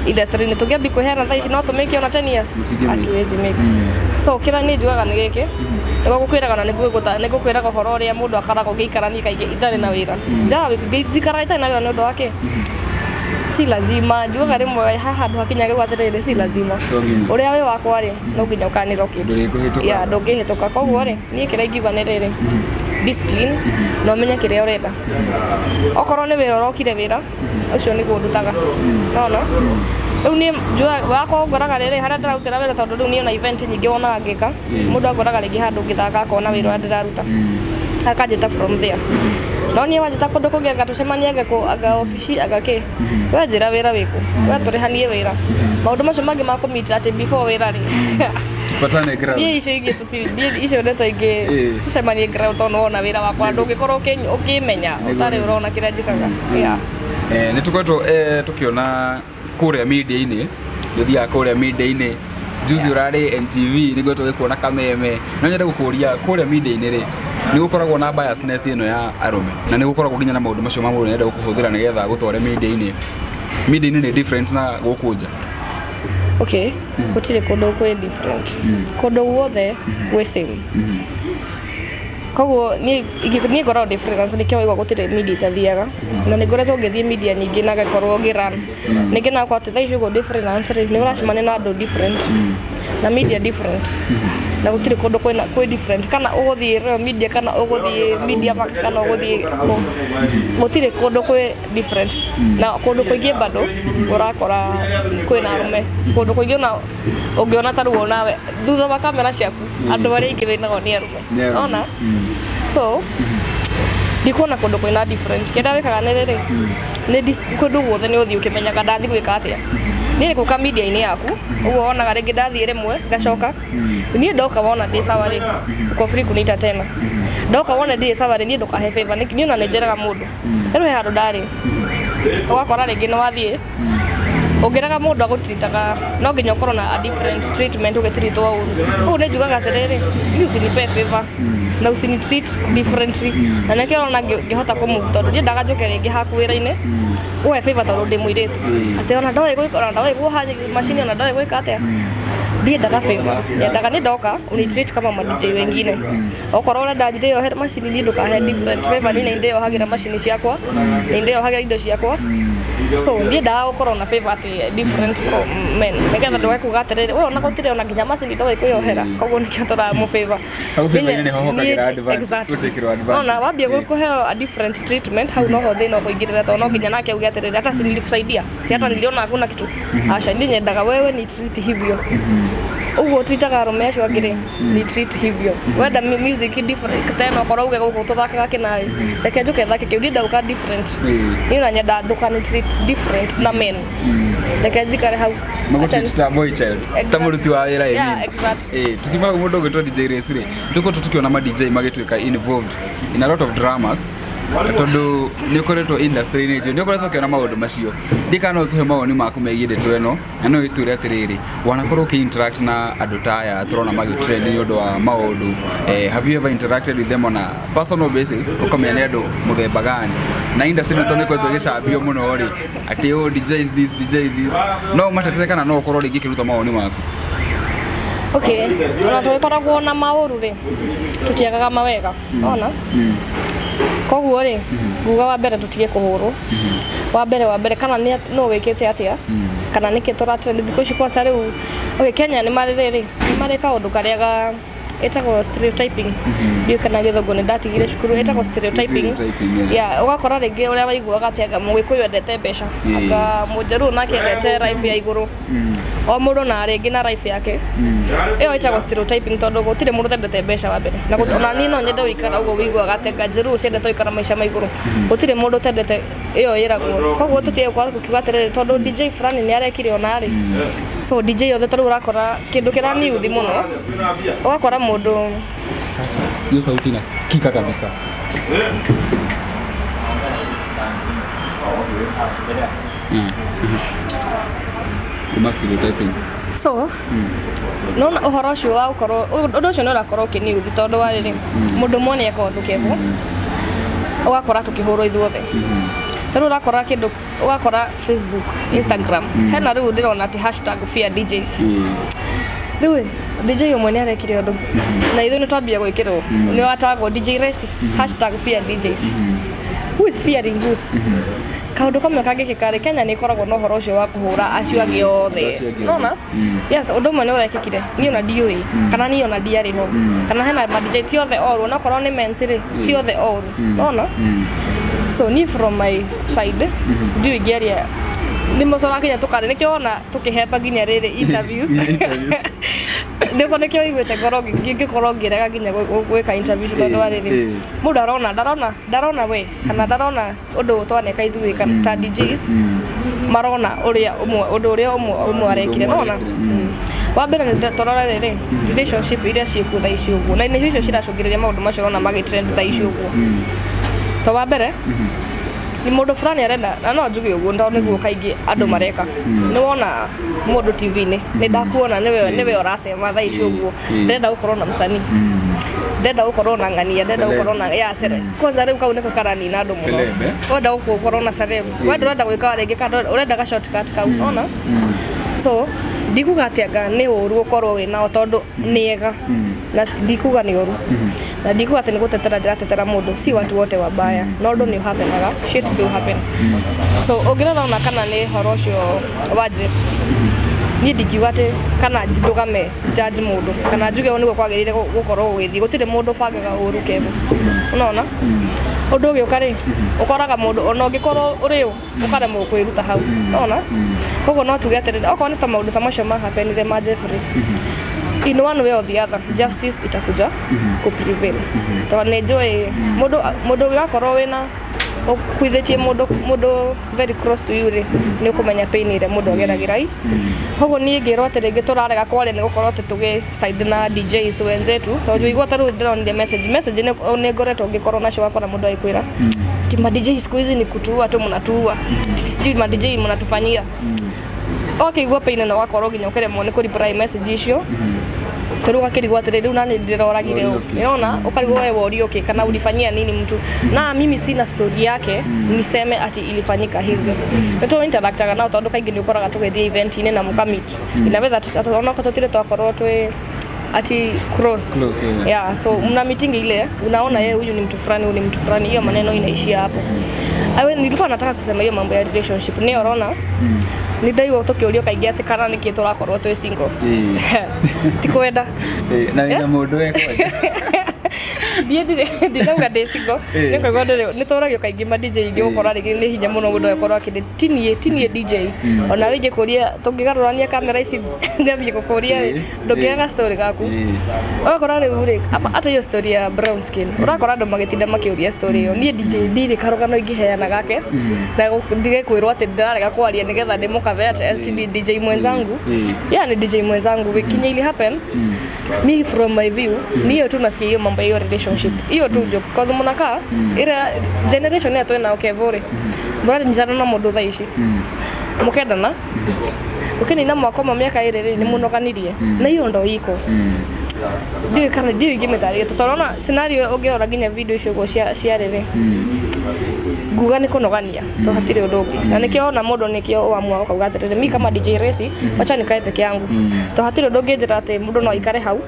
industry-inĩ, tũngĩambia kwĩheana thaa ici no tũmĩke ona 10 years hatuwezi make. So kĩrĩa niĩ njugaga nĩ gĩkĩ, nĩguo ngũkwĩraga na nĩngũkwĩraga ũhoro ũrĩa mũndũ akaragwo ngĩikarania kaingĩ itarĩ na wĩra, njikaraga itarĩ na wĩra nĩ ũndũ wa kĩ? Si lazima njugaga rĩmwe haha handũ hakinya gĩu atĩrĩrĩ si lazima ũrĩa wĩ wakwa rĩ no nginya ũkanĩrwo kĩndũ yeah, ndũngĩhĩtũka. Koguo rĩ niĩ kĩrĩa ingiuga nĩ rĩrĩ, discipline na ũmenye kĩrĩa ũrenda, okorwo nĩ wĩra ũrokire wĩra ũcio nĩguo ndutaga, nona. Rĩu niĩ wakwa ngoraga rĩrĩ harĩa ndĩrarutĩra wĩra, tondũ rĩu niĩ ona event nyingĩ wonaga ngĩka, mũndũ angoraga rĩngĩ handũ ngĩthaka akona wĩra ũrĩa ndĩraruta akanjĩta from there. No niĩ wanjĩta kũndũ kũngĩ anga tũcemanie anga kũ anga obici anga kĩ, we njĩra wĩra wĩkũ, we tũrĩhanie wĩra, maũndũ macio mangĩ ma kũmeet atĩ before wĩra rĩ tupatane ground, niĩ icio ingĩ niĩ icio ndeto ingĩ tũcemanie ground, tondũ wona wĩra wakwa ndũngĩkorwo ũkĩmenya ũtarĩ ũrona kĩrĩa njĩkaga. Nĩ tũkoretwo tũkĩona kũrĩa media-inĩ, nĩ ũthiaga kũrĩa media-inĩ, juzi ũrarĩ NTV nĩguo tũgĩkuona kameme, no nyende gũkũria kũrĩa media-inĩ rĩ nĩ gũkoragwo na biasness ĩno ya arũme, na nĩ gũkoragwo nginya na maũndũ macio ma mũndũ nĩarenda gũkũhũthĩra nĩgetha gũtware media-inĩ. Media-inĩ nĩ different na gũkũ nja. Okay, gũtirĩ kũndũ kwĩ different, kũndũ guothe gwĩ same. Koguo niĩ ngoragwo ndĩ freelance, nĩkĩo waigua gũtirĩ media itathiaga, na nĩ ngoretwo ngĩthiĩ media nyingĩ na ngakorwo ngĩ run. Ningĩ nakwa atĩ thaa ici ũguo ndĩ freelance rĩ, nĩ ũracemania na andũ different na media different, na gũtirĩ kũndũ kwĩ different, kana ũgũthiĩ Royal Media kana ũgũthiĩ Media Max kana ũgũthiĩ kũ, gũtirĩ kũndũ kwĩ different. Na kũndũ kũingĩ bado ũrakora kwĩna arũme, kũndũ kũingĩ ona ũngĩona ta rĩu onawe thutha wa kamera ciaku andũ arĩa aingĩ wĩnao nĩ arũme, ona. So ndikuona kũndũ kwĩna different, kĩrĩa wĩkaga nĩ rĩrĩ nĩ kũndũ guothe nĩ ũthiĩ ũkĩmenyaga ndathiĩ gwĩka atĩa. Niĩ gũka media-inĩ yaku ũguo wonaga rĩngĩ ndathiĩ rĩmwe ngacoka, niĩ ndoka wona ndĩ sawa rĩ, uko free kuniita tena, ndoka wona ndĩ sawa rĩ, niĩ ndũkahe favor, niĩ ona nĩ njĩraga mũndũ rĩu he handũ ndarĩ ũgakora rĩngĩ nĩ wathiĩ ũngĩraga mũndũ agũtritaga no nginya ũkorwo na a different treatment ũgĩtritwo ũru. Koguo nĩ njugaga atĩrĩrĩ, niĩ usinipe favor na usini treat differently, na nĩkĩo ũrona ngĩhota kũ move, tondũ ndiendaga njoke rĩngĩ haku wĩra-inĩ ũhe favor tondũ ndĩ mũirĩtu, atĩ ona ndoĩ gwĩka, ona ndoĩ kuoha macini, ona ndoĩ gwĩka atĩa, Ndiendaga favor, nyendaga nĩ ndoka unitreat kama ma DJ wengine. Okorwo ũrenda ndĩyohe macini, niĩ ndũkahe different favor. Niĩ nĩ ndĩyohagĩra macini ciakwa, nĩ ndĩyohagĩra indo ciakwa, so ndiendaga gũkorwo na favor atĩ different from men, nĩgetha ndũge kuga atĩrĩrĩ, ũyũ ona gũtirĩ ona nginya macini ndoĩ kwĩyohera, koguo nĩkĩo tũramũ favor. Hau favor-inĩ nĩho hokagĩra advantage, gũtĩkĩrwo advantage. Ona wambia kũheo a different treatment, hau noho thĩna ũkũingĩrĩra, tondũ no nginya nake auge atĩrĩrĩ, hata si nilikusaidia, si hata niliona hakuna kitu. Aca, niĩ nyendaga wewe ni treat hivyo ũguo tritaga arũme acio angĩ rĩ, ni treat hivyo. Wenda music different tena, okorwo uge gũkũ tũthakaga kĩnarĩ, reke njũke thake kĩu, ndienda gũka different. Niĩ ona nyenda ndũkani treat different na men, reke njikare hau. Magũtreat ta boy child, ta mũruti wa wĩra. Yeah, exactly. Tukiuma hau, mũndũ ũgwĩtwo DJ Race rĩ, tũkoretwo tũkĩona ma DJ magĩtuĩka involved in a lot of dramas, tondũ nĩ ũkoretwo industry-inĩ njũ, nĩ ũkoretwo ũkĩona maũndũ macio. Ndiĩ kana no ũtũhe mawoni maku megiĩ ndeto ĩno, na no ĩtwĩre atĩrĩrĩ, wanakorwo ũkĩ interact na andũ ta aya tũrona magĩtrend nĩ ũndũ wa maũndũ, have you ever interacted with them on a personal basis, ũkamenya nĩ andũ mũthemba gani? Na industry nĩ tondũ ĩkoretwo ĩgĩcambio mũno rĩ, atĩ oh, DJ is this, DJ is this, no ũmatetere kana no ũkorwo rĩngĩ ũkĩruta mawoni maku? Okay, ona tũgĩkoragwo na maũru rĩ, tũtiagaga mawega ona. Koguo rĩ, nguga wa mbere tũtige kũhũrwo wa mbere kana nĩ no wĩkĩte atĩa, kana nĩkĩ tũratrend thikũ ici kwanza rĩu. Okay, Kenya nĩ marĩ rĩrĩ, nĩ marĩ kaũndũ karĩa ga ĩtagwo stereotyping. Ndiũĩ kana gĩthũngũ, nĩ ndatigire cukuru. Ĩtagwo stereotyping. Stereotyping, yeah. Yeah, ũgakora rĩngĩ ũrĩa waiguaga atĩ anga mũgĩkũyũ endete mbeca, anga mũnjaruo nake endete life ya igũrũ, o mũndũ na rĩngĩ na life yake. Ĩyo ĩtagwo stereotyping, tondũ gũtirĩ mũndũ ũtendete mbeca wa mbere, na ona niĩ no nyende gũikara ũguo wĩiguaga atĩ anga njaruo ciendete gũikara maica ma igũrũ. Gũtirĩ mũndũ ũtendete ĩyo ĩragwo. Koguo tũtige gũkorwo tũkiuga atĩrĩrĩ, tondũ DJ fulani nĩ arekire ona rĩ, so DJ othe. Tarĩu ũrakora kĩndũ kĩraniuthi mũno, ũgakora mũndũ Hiyo sauti inasikika kabisa. Kuma stereotyping. So nona ũhoro ũcio wa gũkorwo ũndũ ũcio nĩ ũrakorwo ũkĩniuthi, tondũ wa rĩrĩ, mũndũ ũmwe nĩ eka ũndũ kebu, ũgakora tũkĩhũrwo ithuothe. Tarĩu ũrakora kĩndũ, ũgakora Facebook, Instagram, hena rĩu ndĩrona atĩ #FearDJs. Rĩu DJ ũmwe nĩ arekire ũndũ na ithuĩ nĩ twambia gwĩkĩrwo nĩ watagwo DJ Resi, #FearDJs. Who is fearing who? Kaũndũ kamwe kangĩkĩka rĩ, Kenya nĩ ĩkoragwo na ũhoro ũcio wa kũhũra acio angĩ othe. Acio angĩ othe. Nona yes, ũndũ ũmwe nĩ ũrekĩkire, niĩ ona ndiũĩ kana niĩ ona ndiarĩ ho, kana hena ma DJ ti othe oru, onakorwo nĩ mens rĩ, ti othe oru, nona. So niĩ from my side ndiũĩ ingĩaria nĩ mũtũrakinya tũkarĩ nĩkĩo wona tũkĩhemba nginya rĩrĩ interviews. Interviews. Nĩko nĩkĩo iguĩte ngoro ngĩkorwo ngĩrega nginya gwĩka interview, tondũ wa rĩrĩ, mũndũ arona ndarona we kana ndarona ũndũ twaneka ithuĩ ta DJs, marona ũrĩa ũmwe ũndũ ũrĩa ũmwe ũmwe arekire. Ũmwe nona arekire. Wa mbere nĩ tũrore rĩrĩ, relationship iria ciĩkuo thaa ici ũguo, na nĩcio icio ciracũngĩrĩria maũndũ macio ũrona magĩtrend thaa ici ũguo. To wa mbere ni mũndũ fulani arenda, na no njuge ũguo tondũ nĩguo kaingĩ andũ mareka. Nĩ wona mũndũ TV-inĩ, nĩ ndakuona nĩwe ũracema thaa ici ũguo, ndĩrenda gũkorwo na msanii, ndĩrenda gũkorwo na ng'ania, ndĩrenda Celeb. gũkorwo na ya celeb. Kwanza rĩu kau nĩko karanina andũ mũno. Celeb, eh? Ũrenda gũkorwo na celeb, we ndũrenda gwĩka rĩngĩ kana ũrenda ga shortcut kau ona. So ndikuga atĩ anga nĩ ũru gũkorwo wĩ nao, tondũ nĩ ega, na ndikuga nĩ ũru, na ndikuga atĩ nĩ gũtetera ndĩratetera mũndũ. Si watu wote wabaya, no ũndũ nĩ ũhappenaga, shit do happen. So ũngĩrora ona kana nĩ ũhoro ũcio wa Jeff, niĩ ndingiuga atĩ kana ndũgame judge mũndũ kana njuge ũũ nĩguo kwagĩrĩire gũkorwo gũgĩthiĩ. Gũtirĩ mũndũ ũbangaga ũru kebu, unaona. Ũndũ ũgĩũka rĩ, ũkoraga mũndũ ona ũngĩkorwo ũrĩ ũ ũkaremwo kwĩruta hau, unaona. Koguo no tuge atĩrĩrĩ, okorwo nĩ ta maũndũ ta macio mahappenire ma Jeffrey, in one way or the other justice itakuja kuprevail, tondũ nĩ njũĩ mũndũ ũngĩgakorwo wĩna ũkuithĩtie mũndũ very close to you rĩ, nĩ ũkũmenya pain ĩrĩa mũndũ ageragĩra i. Koguo niĩ ngĩrwo atĩ rĩngĩ tũrarega kwaria nĩ gũkorwo atĩ tũgĩ side na DJs wenzetu, tondũ igua ta rĩu ndĩronire message nĩ ngoretwo ngĩkorwo nacio, wakora mũndũ agĩkwĩra ati ma DJ siku hizi ni kutuua tu, mnatuua, sijui ma DJ mnatufanyia. Ũkĩigua pain na wakorwo nginya ũkĩremwo nĩ kũ reply message icio. Tondu ũgakĩrigwo atĩrĩ rĩu nani ndĩroragire ũ, unaona, ukarigwo wewe worio ũkĩ kana ulifanyia nini mtu. Na mimi sina story yake niseme ati ilifanyika hivi. Nĩ tũ interactaga nao tondu kaingĩ nĩ ũkoraga tũgĩthiĩ event-inĩ na mũkamit inaweza onokorwo tũtirĩ twakorwo twĩ ati cross. Close, yeah. Yeah, so mna meeting ile unaona yeye huyu ni mtu fulani, huyu ni mtu fulani, hiyo maneno inaishia hapo. Awe nilikuwa nataka kusema hiyo mambo ya relationship ni orona ni ndaigua tukiurio kaingĩ atĩ kana nĩkĩ tũrakorwo twĩ single. Ti kwenda. Na wĩna mũndũ we kwanja. Ndiĩ ndirĩ ndinauga ndĩ single, nĩ kũigua ndĩrĩ nĩ tũragio kaingĩ ma DJ ingĩ gũkora rĩngĩ nĩ hinya mũno mũndũ agĩkorwo akĩndĩ tinie DJ ona we ingĩkũria tũngĩgarũrania kamera ici nyambie gũkũria rĩ ndũngĩaga story gaku. Ũgakora rĩu rĩ ata hiyo story ya brown skin ũrakora andũ magĩtinda makĩũria story ĩyo, niĩ ndirĩ karũgano ingĩheana gake na ndige kwĩrwo atĩ ndĩrarega kwaria nĩgetha ndĩmũkave atĩ LTD DJ mwenzangu. Yeah, ni DJ mwenzangu kinya ili happen me from my view ni hiyo tu nasikia hiyo mambo hiyo relationship hiyo tu jokes cause mnakaa ile generation ya twena okevore mũranyitana na mũndũ thaa ici mũkendana ũkĩnina mwaka ũmwe mĩaka ĩrĩ rĩ nĩ mũnoganirie na hiyo ndo iko ndiũĩ kana ndiũĩ ingĩmĩtarĩria tondũ ona scenario ũngĩrora nginya video icio ũguo cia rĩrĩ nguga nĩ kũnogania to hatirĩ ũndũ ũngĩ na nĩkĩo ona mũndũ nĩkĩo ũamua ũkauga atĩrĩrĩ mi kama DJ Resi wacha nikae peke yangu to hatirĩ ũndũ ũngĩnjĩra atĩ mũndũ no aikare hau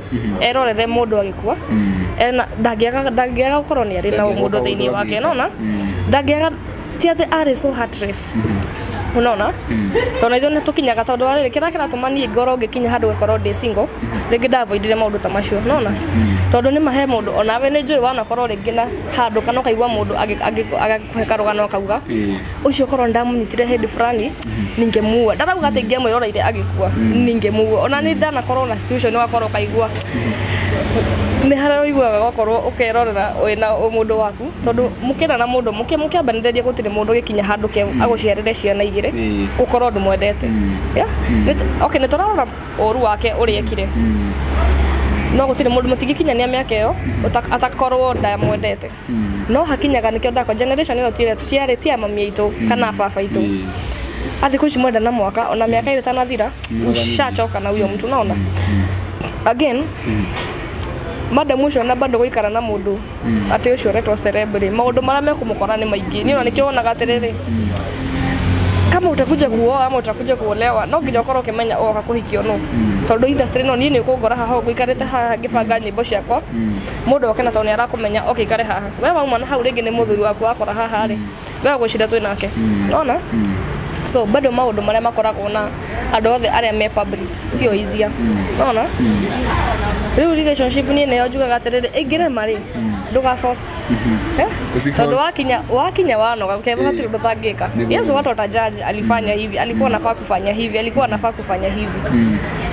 erorere mũndũ agĩkua ena ndangĩaga gũkorwo nĩ arĩ na mũndũ thĩinĩ wake nona ndangĩaga ti atĩ arĩ so heartless unaona tondũ ithuĩ nĩ tũkinyaga tondũ rĩrĩ kĩrĩa kĩratũma niĩ ngorwo ngĩkinya handũ ngakorwo ndĩ single rĩngĩ ndavoidire maũndũ ta macio nona tondũ nĩ mahe mũndũ onawe nĩ njũĩ wanakorwo rĩngĩ na handũ kana ũkaigua mũndũ agakũhe karũgano akauga ũcio korwo ndamũnyitire hĩndĩ fulani ningemuua ndarauga atĩ ingĩamwĩroreire agĩkua ningemuua ona nĩ ndanakorwo na situation ũgakorwo ũkaigua nĩ harĩa ũiguaga gwakorwo ũkerorera wĩna mũndũ waku tondũ mũkĩenda na mũndũ mũkĩambanĩrĩria gũtirĩ mũndũ ũgĩkinya handũ ke agũciarĩre ciana igĩrĩ ũkorwo ndũmwendete. Okay, nĩ tũrarora ũru wake ũrĩa ekire no gũtirĩ mũndũ mũtingĩkinyania mĩaka ĩyo atakorwo ndamwendete no hakinyaga nĩkĩo ndakwa generation ĩno tiarĩ ti ya mami aitũ kana baba aitũ athikũ ici mwenda na mwaka ona mĩaka ĩrĩ ĩtanathira ushachoka na huyo mtu unaona. Again madam ucio na bado guikara na mundu ati ucio uretwo celebrity maundu maria mekumukora ni maingi ni ona nikio wonaga atiriri kama utakuja kuoa ama utakuja kuolewa no nginya ukorwo ukimenya oka kuhikio no tondu industry no nie ni ukungora haha nguikarite haha ngibanga nyimbo ciakwa mundu oke na tondu ni arakumenya oke ikare haha we wauma na hau ringi ni muthuri waku wakora haha ri we gwicira twi nake ona so bado maundu maria makoragwo na andu othe aria me public sio easier ona riu relationship ni nayo njugaga atiriri ingirema ri nduga force tondu wakinya wanoga ukeva hatiri undu utangika. Yes, watu watajudge alifanya hivi, alikuwa anafaa kufanya hivi, alikuwa anafaa kufanya hivi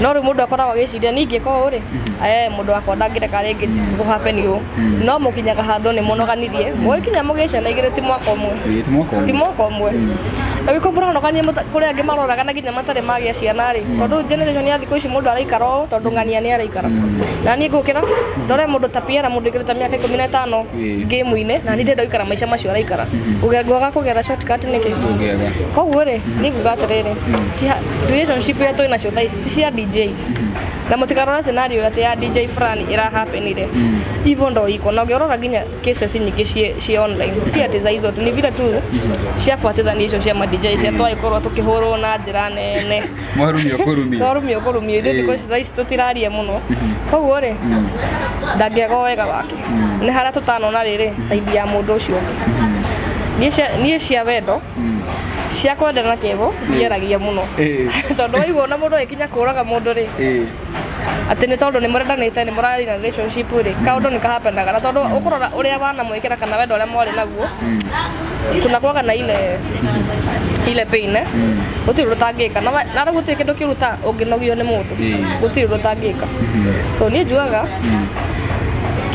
no riu mundu akoragwo agiciria ningĩka ũũ rĩ mundu wakwa ndangĩreka rĩngĩ gũ happen ũũ no mũkinyaga handũ nĩ mũnoganirie mũgĩkinya mũgĩe ciana igĩrĩ ti mwaka ũmwe ti mwaka ũmwe na wiko mũronogania kũrĩ angĩ maroraga na nginya matarĩ magĩa ciana rĩ tondũ generation ya thikũ ici mũndũ araikara ũũ tondũ ng'ania nĩ araikara na niĩ ngũkĩra ndore mũndũ ta Piera mũndũ ũikĩrĩte mĩaka 15 game-inĩ na niĩ ndĩrenda gũikara maica macio araikara ngwaga kũgera shortcut nĩkĩ koguo rĩ niĩ nguga atĩrĩrĩ relationship iria twĩ nacio thaa ici ti cia DJs na mũtikarora scenario atĩ ya DJ fulani ĩrahapenire hivyo ndo iko na ũngĩrora nginya cases nyingĩ ci online si atĩ za hizo tu ni vile tu ciabuatithania icio cia ma DJ cia twagĩkorwo tũkĩhũrwo na njĩra nene mwarumio kũrumio twarumio kũrumio ithuĩ thikũ ici thaa ici tũtiraria mũno koguo rĩ ndangĩaga wega wake nĩ harĩa tũtanona rĩrĩ side ya mũndũ ũcio ũngĩ niĩ cia wendo cia kwendana kĩevo ndiaragia mũno tondũ waigua ona mũndũ agĩkinya kũraga mũndũ rĩ atĩ nĩ tondũ nĩ mũrendanĩte nĩ mũrarĩ na relationship rĩ kaũndũ nĩ kahapenaga na tondũ ũkũrora ũrĩa wanamwĩkĩra kana wendo ũrĩa mwarĩ naguo kuna kwaga na ile pain gũtirĩ ũndũ ũtangĩka na rĩu gũtirĩ kĩndũ kĩũru ta ũngĩnogio nĩ mũndũ gũtirĩ ũndũ ũtangĩka so niĩ njugaga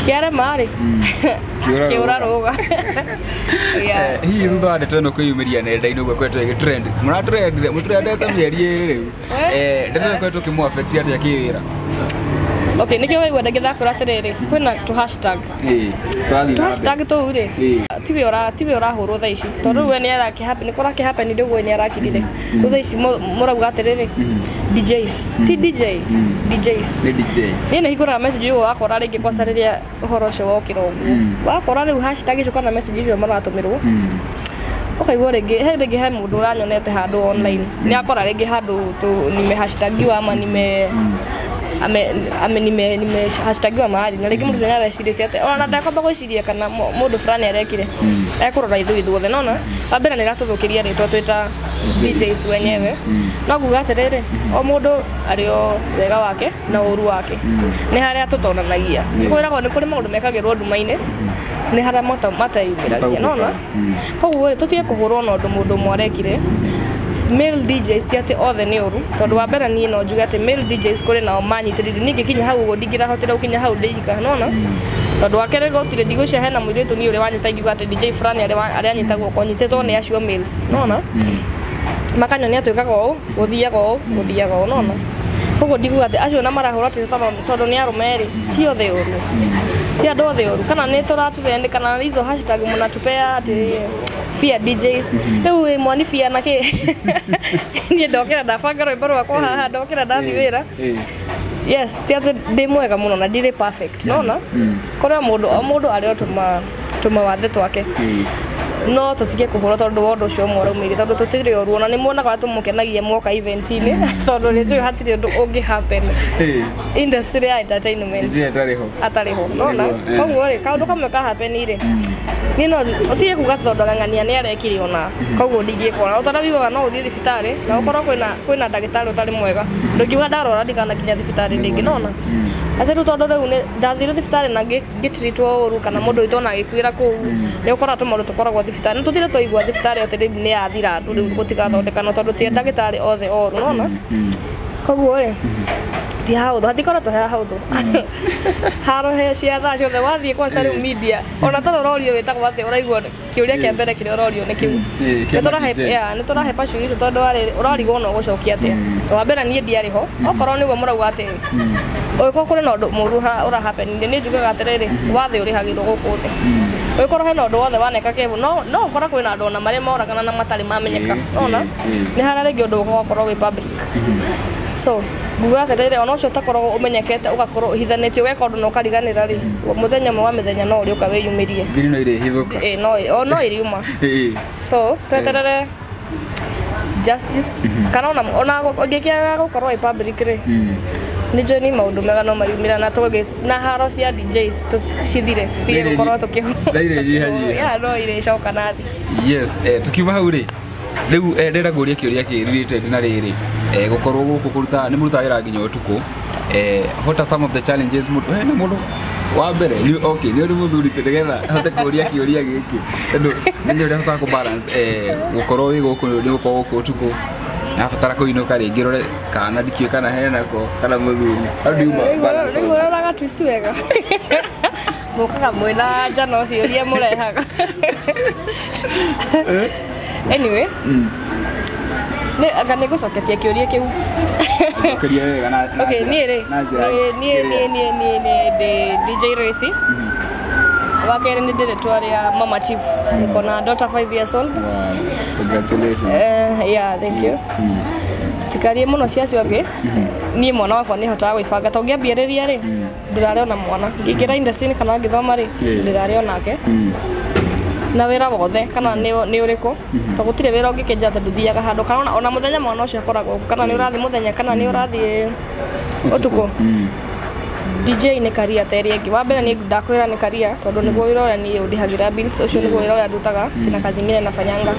kĩarema rĩ kĩũra rũga. Hihi thutha wa ndeto ĩno kwĩyumĩria nenda-inĩ ũguo ĩkoretwo ĩgĩ trend mũratrendire mũtrendete mĩeri ĩrĩ rĩu ndeto ĩno ĩkoretwo ĩkĩmũ affect atĩa kĩwĩra? Okay, nĩkĩo waigua ndangĩ ndakwĩra atĩrĩrĩ, kwĩna tũ hashtag. Tũrathiĩ Tũ na hashtag tũu rĩ, tiwe ũrahũrwo thaa ici, tondũ rĩu we nĩ arakĩ nĩ kũrakĩ happen rĩu we nĩ arakirire. Rĩu thaa ici mũrauga atĩrĩrĩ, DJs, ti DJ, DJs. Nĩ DJ. Niĩ nĩ hingũraga message ũguo wakora rĩngĩ kwaca rĩrĩa ũhoro ũcio wokĩra ũguo. Wakora rĩu hashtag icio kana message icio maratũmĩrwo, ũkaigua rĩngĩ he rĩngĩ he mũndũ ũranyonete handũ online, nĩ akora rĩngĩ handũ tu nime hashtagiwa ama nime ame ame nime nime hashtagiwa mahali, na rĩngĩ mũndũ nĩ arecirĩtie atĩ ona ndakwamba gwĩciria kana mũndũ fulani arekire ekũrora ithuĩ ithuothe, nona wa mbere nĩ ĩratũthũkĩria rĩtwa twĩ ta DJs wenyewe. No nguga atĩrĩrĩ, o mũndũ arĩ o wega wake na ũru wake, nĩ harĩa tũtonanagia, kwĩragwo nĩ kũrĩ maũndũ mekagĩrwo nduma-inĩ, nĩ harĩa mateyumĩragia, nona koguo rĩ, tũtige kũhũrwo na ũndũ mũndũ ũmwe arekire. Male DJs ti atĩ othe nĩ ũru, tondũ wa mbere niĩ no njuge atĩ male DJs kũrĩ nao manyitĩrĩire, niĩ ngĩkinya hau ũguo ndingĩrahotire gũkinya hau ndĩika, nona tondũ wa kerĩ gũtirĩ ndigwĩciria hena mũirĩtu niĩ ũrĩa wanyita ingiuga atĩ DJ fulani arĩa anyita guoko nyitĩtwo nĩ acio males, nona makanyonia twĩkaga ũũ, gũthiaga ũũ, gũthiaga ũũ, nona koguo ndikuga atĩ acio na marahũra atĩ tondũ nĩ arũme rĩ, ti othe ũru, ti andũ othe ũru, kana nĩ tũratũtrend kana hizo hashtag mnatupea atĩ fear DJs, rĩu ĩ mwani fear na kĩ? Niĩ ndokĩra ndabanga rwĩmbo rwakwa haha, ndokĩra ndathiĩ wĩra. Yes, ti atĩ ndĩ mwega mũno na ndirĩ perfect, nona kũrĩ o mũndũ, o mũndũ arĩ o tũmawathe twake, no tũtige kũhũrwo tondũ wa ũndũ ũcio ũmwe ũraumĩire, tondũ tũtirĩ ũru, ona nĩ muonaga ũrĩa tũmũkenagia mwoka event-inĩ, tondũ nĩ tũĩ hatirĩ ũndũ ũngĩ happen industry ya entertainment DJ atarĩ ho. Atarĩ ho, nona. Nĩguo, eh. Koguo rĩ, kaũndũ kamwe ka happen rĩ, niĩ no ũtige kuga atĩ tondũ ng'ang'ania nĩ arekire ona koguo ndingĩka, ona ũtarĩa wiguaga no ũthiĩ thibitarĩ na ũkorwo kwĩna ndagĩtarĩ ũtarĩ mwega, ndũngiuga ndarwara ndikanakinya thibitarĩ rĩngĩ, nona atĩ rĩu tondũ rĩu nĩ ndathire thibitarĩ na ngĩtreatwo ũru kana mũndũ witũ ona agĩkuĩra kũu, nĩ ũkoraga tũmaũndũ tũkoragwo thibitarĩ nĩ tũthire twaigua thibitarĩ atĩ rĩu nĩ yathira andũ, rĩu gũtigathondekanwo tondũ ti ndagĩtarĩ othe oru, nona. Koguo rĩ, ti haũthũ, hatikoretwo he haũthũ, haro he cia thaa ciothe wathiĩ kwanza rĩu media, ona tondũ ũrorio wĩtagwo atĩ, ũraigua kĩũria kĩa mbere kĩrĩa ũrorio nĩ kĩu. Kĩa Nĩ tũrahe DJ. Yeah, nĩ tũrahe ciũria icio tondũ warĩ ũrarigwo no ũgũcokia atĩa. Wa mbere niĩ ndiarĩ ho, okorwo nĩguo mũrauga atĩ ũngĩkorwo kũrĩ na ũndũ mũru ũra happen, niĩ njugaga atĩrĩrĩ, wathe ũrĩhagĩrwo gũkũ thĩ, ũngĩkorwo hena ũndũ wothe waneka kĩbu, no ũkora kwĩna andũ ona marĩa moragana na matarĩ mamenyeka, nona nĩ harĩa rĩngĩ ũndũ ũgakorwo wĩ public. So nguga atĩrĩrĩ, ona ũcio ũtakoragwo ũmenyekete, ũgakorwo ũhithanĩtio, ũgeka ũndũ na ũkariganĩra rĩ, mũthenya ũmwe wa mĩthenya no ũrĩũka wĩyumĩrie. Thiri no irĩhithũka. Ĩ, no o no ĩriuma. So tweterere justice, kana ona ũngĩkĩaga gũkorwo ĩ public rĩ, nĩ njũĩ ni maũndũ mega no mariumĩra na tũgĩ na haro cia DJs cithire, tige gũkorwo tũkĩ Na irĩnyihanyiha. Yeah, no irĩcoka na thĩ. Yes, tukiuma hau rĩ, rĩu ndĩrenda kũria kĩũria kĩ related na rĩrĩ, gũkorwo gũkũ kũruta nĩ mũrutaga wĩra nginya ũtukũ, what are some of the challenges mũndũ hena mũndũ wa mbere nĩ okay nĩ ũrĩ mũthuri nĩgetha hote kũria kĩũria gĩkĩ, tondũ menye ũrĩa hotaga kũ balance gũkorwo wĩ gũkũ, nĩ gũkorwo gũkũ ũtukũ nabatara kũinũka rĩngĩ rore kana ndikĩũĩ kana henako kana mũthuri. How do you balance all Rĩu that? ũroraga twist wega, mũkaga mwĩna njano ũcio iria mũrehaga. Anyway, nĩ anga nĩ ngũcoketie kĩũria kĩu. Cokeria wega na Okay, niĩ rĩ, na njĩra niĩ niĩ kĩrĩa. niĩ niĩ niĩ ndĩ DJ Racy. Wa kerĩ nĩ ndĩrĩtwa rĩa Mama Chief, niko na daughter 5 years old. Wow, congratulations. Yeah, thank you. Tũtikarie mũno cia acio angĩ, niĩ mwana wakwa nĩ hotaga gwĩbanga, tondũ ngĩambĩrĩria rĩ, ndĩrarĩ ona mwana, ngĩingĩra industry kana ngĩthoma rĩ, ndĩrarĩ onake na wĩra wothe kana nĩ ũrĩkũ, tondũ gũtirĩ wĩra ũngĩkĩnja atĩ ndũthiaga handũ, kana ona mũthenya mwana ũcio akoragwo kana nĩ ũrathiĩ mũthenya kana nĩ ũrathiĩ ũtukũ. DJ nĩ career ta ĩrĩa ĩngĩ. Wa mbere nĩ ndakwĩra nĩ career tondũ nĩguo wĩra ũrĩa niĩ ũndĩhagĩra bills, ũcio nĩguo wĩra ũrĩa ndutaga, sina kazi ingine nafanyanga.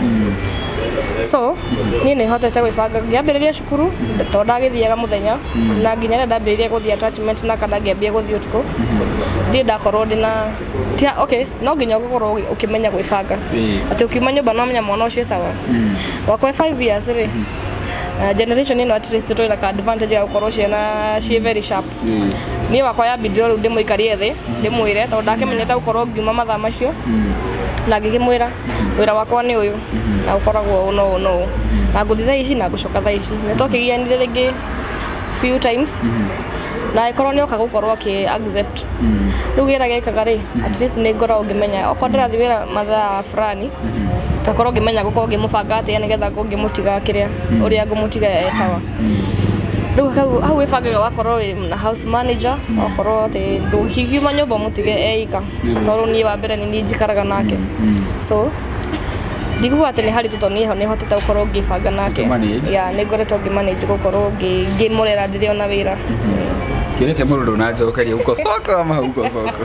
So niĩ nĩ hotete gwĩbanga, ngĩambĩrĩria cukuru tondũ ndagĩthiaga mũthenya, na nginya rĩrĩa ndambĩrĩirie gũthiĩ attachment na kana ngĩambia gũthiĩ ũtukũ, ndirĩ ndakorwo ndĩna tia. Okay, no nginya ũgũkorwo ũkĩmenya gwĩbanga atĩ ũkiuma nyũmba no menya mwana ũcio e sawa. Wakwa e 5 years rĩ, generation ĩno at least twĩna ka advantage ya gũkorwo ciana ciĩ very sharp. Niĩ wakwa yambindire rĩu ndĩmũikarie thĩ ndĩmwĩre, tondũ ndakĩmenyete gũkorwo ngiuma mathaa macio, na ngĩkĩmwĩra wĩra wakwa nĩ ũyũ na ũkoragwo ũũ no ũũ no ũũ, na ngũthiĩ thaa ici na ngũcoka thaa ici. Nĩ twakĩgianire rĩngĩ few times. Na angĩkorwo nĩ oka gũkorwo akĩ accept rĩu gĩra gĩkaga rĩ, at least nĩ ngoragwo ngĩmenya okorwo ndĩrathiĩ wĩra mathaa fulani, ngakorwo ngĩmenya gũkorwo ngĩmũbanga atĩa nĩgetha ngorwo ngĩmũtiga kĩrĩa ũrĩa ngũmũtiga e sawa. Rĩu hau wĩbangaga wakorwo wĩ na house manager, wakorwo atĩ ndũngiuma nyũmba mũtige eika, tondũ niĩ wa mbere nĩ niĩ njikaraga nake. So ndikuga atĩ nĩ haritũ tondũ niĩ nĩ hotete gũkorwo ngĩbanga nake. Ũkĩmanage. Yeah, nĩ ngoretwo ngĩmanage gũkorwo ngĩmũrera ndĩrĩ ona wĩra. Kĩũria kĩa mũndũ ndũnanjokeria, uko soko ama hauko soko?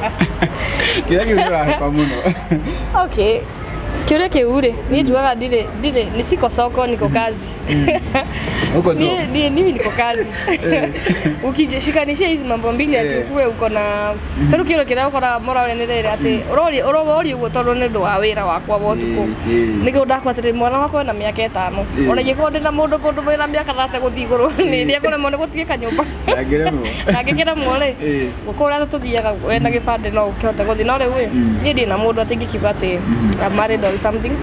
Kĩũria kĩu kĩrahepa mũno. Okay, kĩũria kĩu rĩ, niĩ njugaga ndirĩ ni siko soko, niko kazi. Uko job. Mimi niko kazi. Ukishikanishia hizi mambo mbili ati ukuwe uko na tarĩu kĩũria kĩrĩa ũkora mũraranĩrĩra atĩ ũroria ũguo tondũ nĩ ũndũ wa wĩra wakwa wa ũtukũ. Nĩguo ndakwa atĩrĩ mwana wakwa ena mĩaka 5, ona ingĩkorwo ndĩna mũndũ kũndũ wĩna mĩaka 30 gũthiĩ igũrũ nĩ ekũremwo nĩ gũtigĩka nyũmba. Ndangĩremwo. Ndangĩkĩremwo rĩ, kũrĩa tũthiaga wĩna gĩbandĩ no ũkĩhote gũthiĩ, no rĩu ĩ, niĩ ndirĩ na mũndũ atĩ ingĩkiuga atĩ I'm married or something,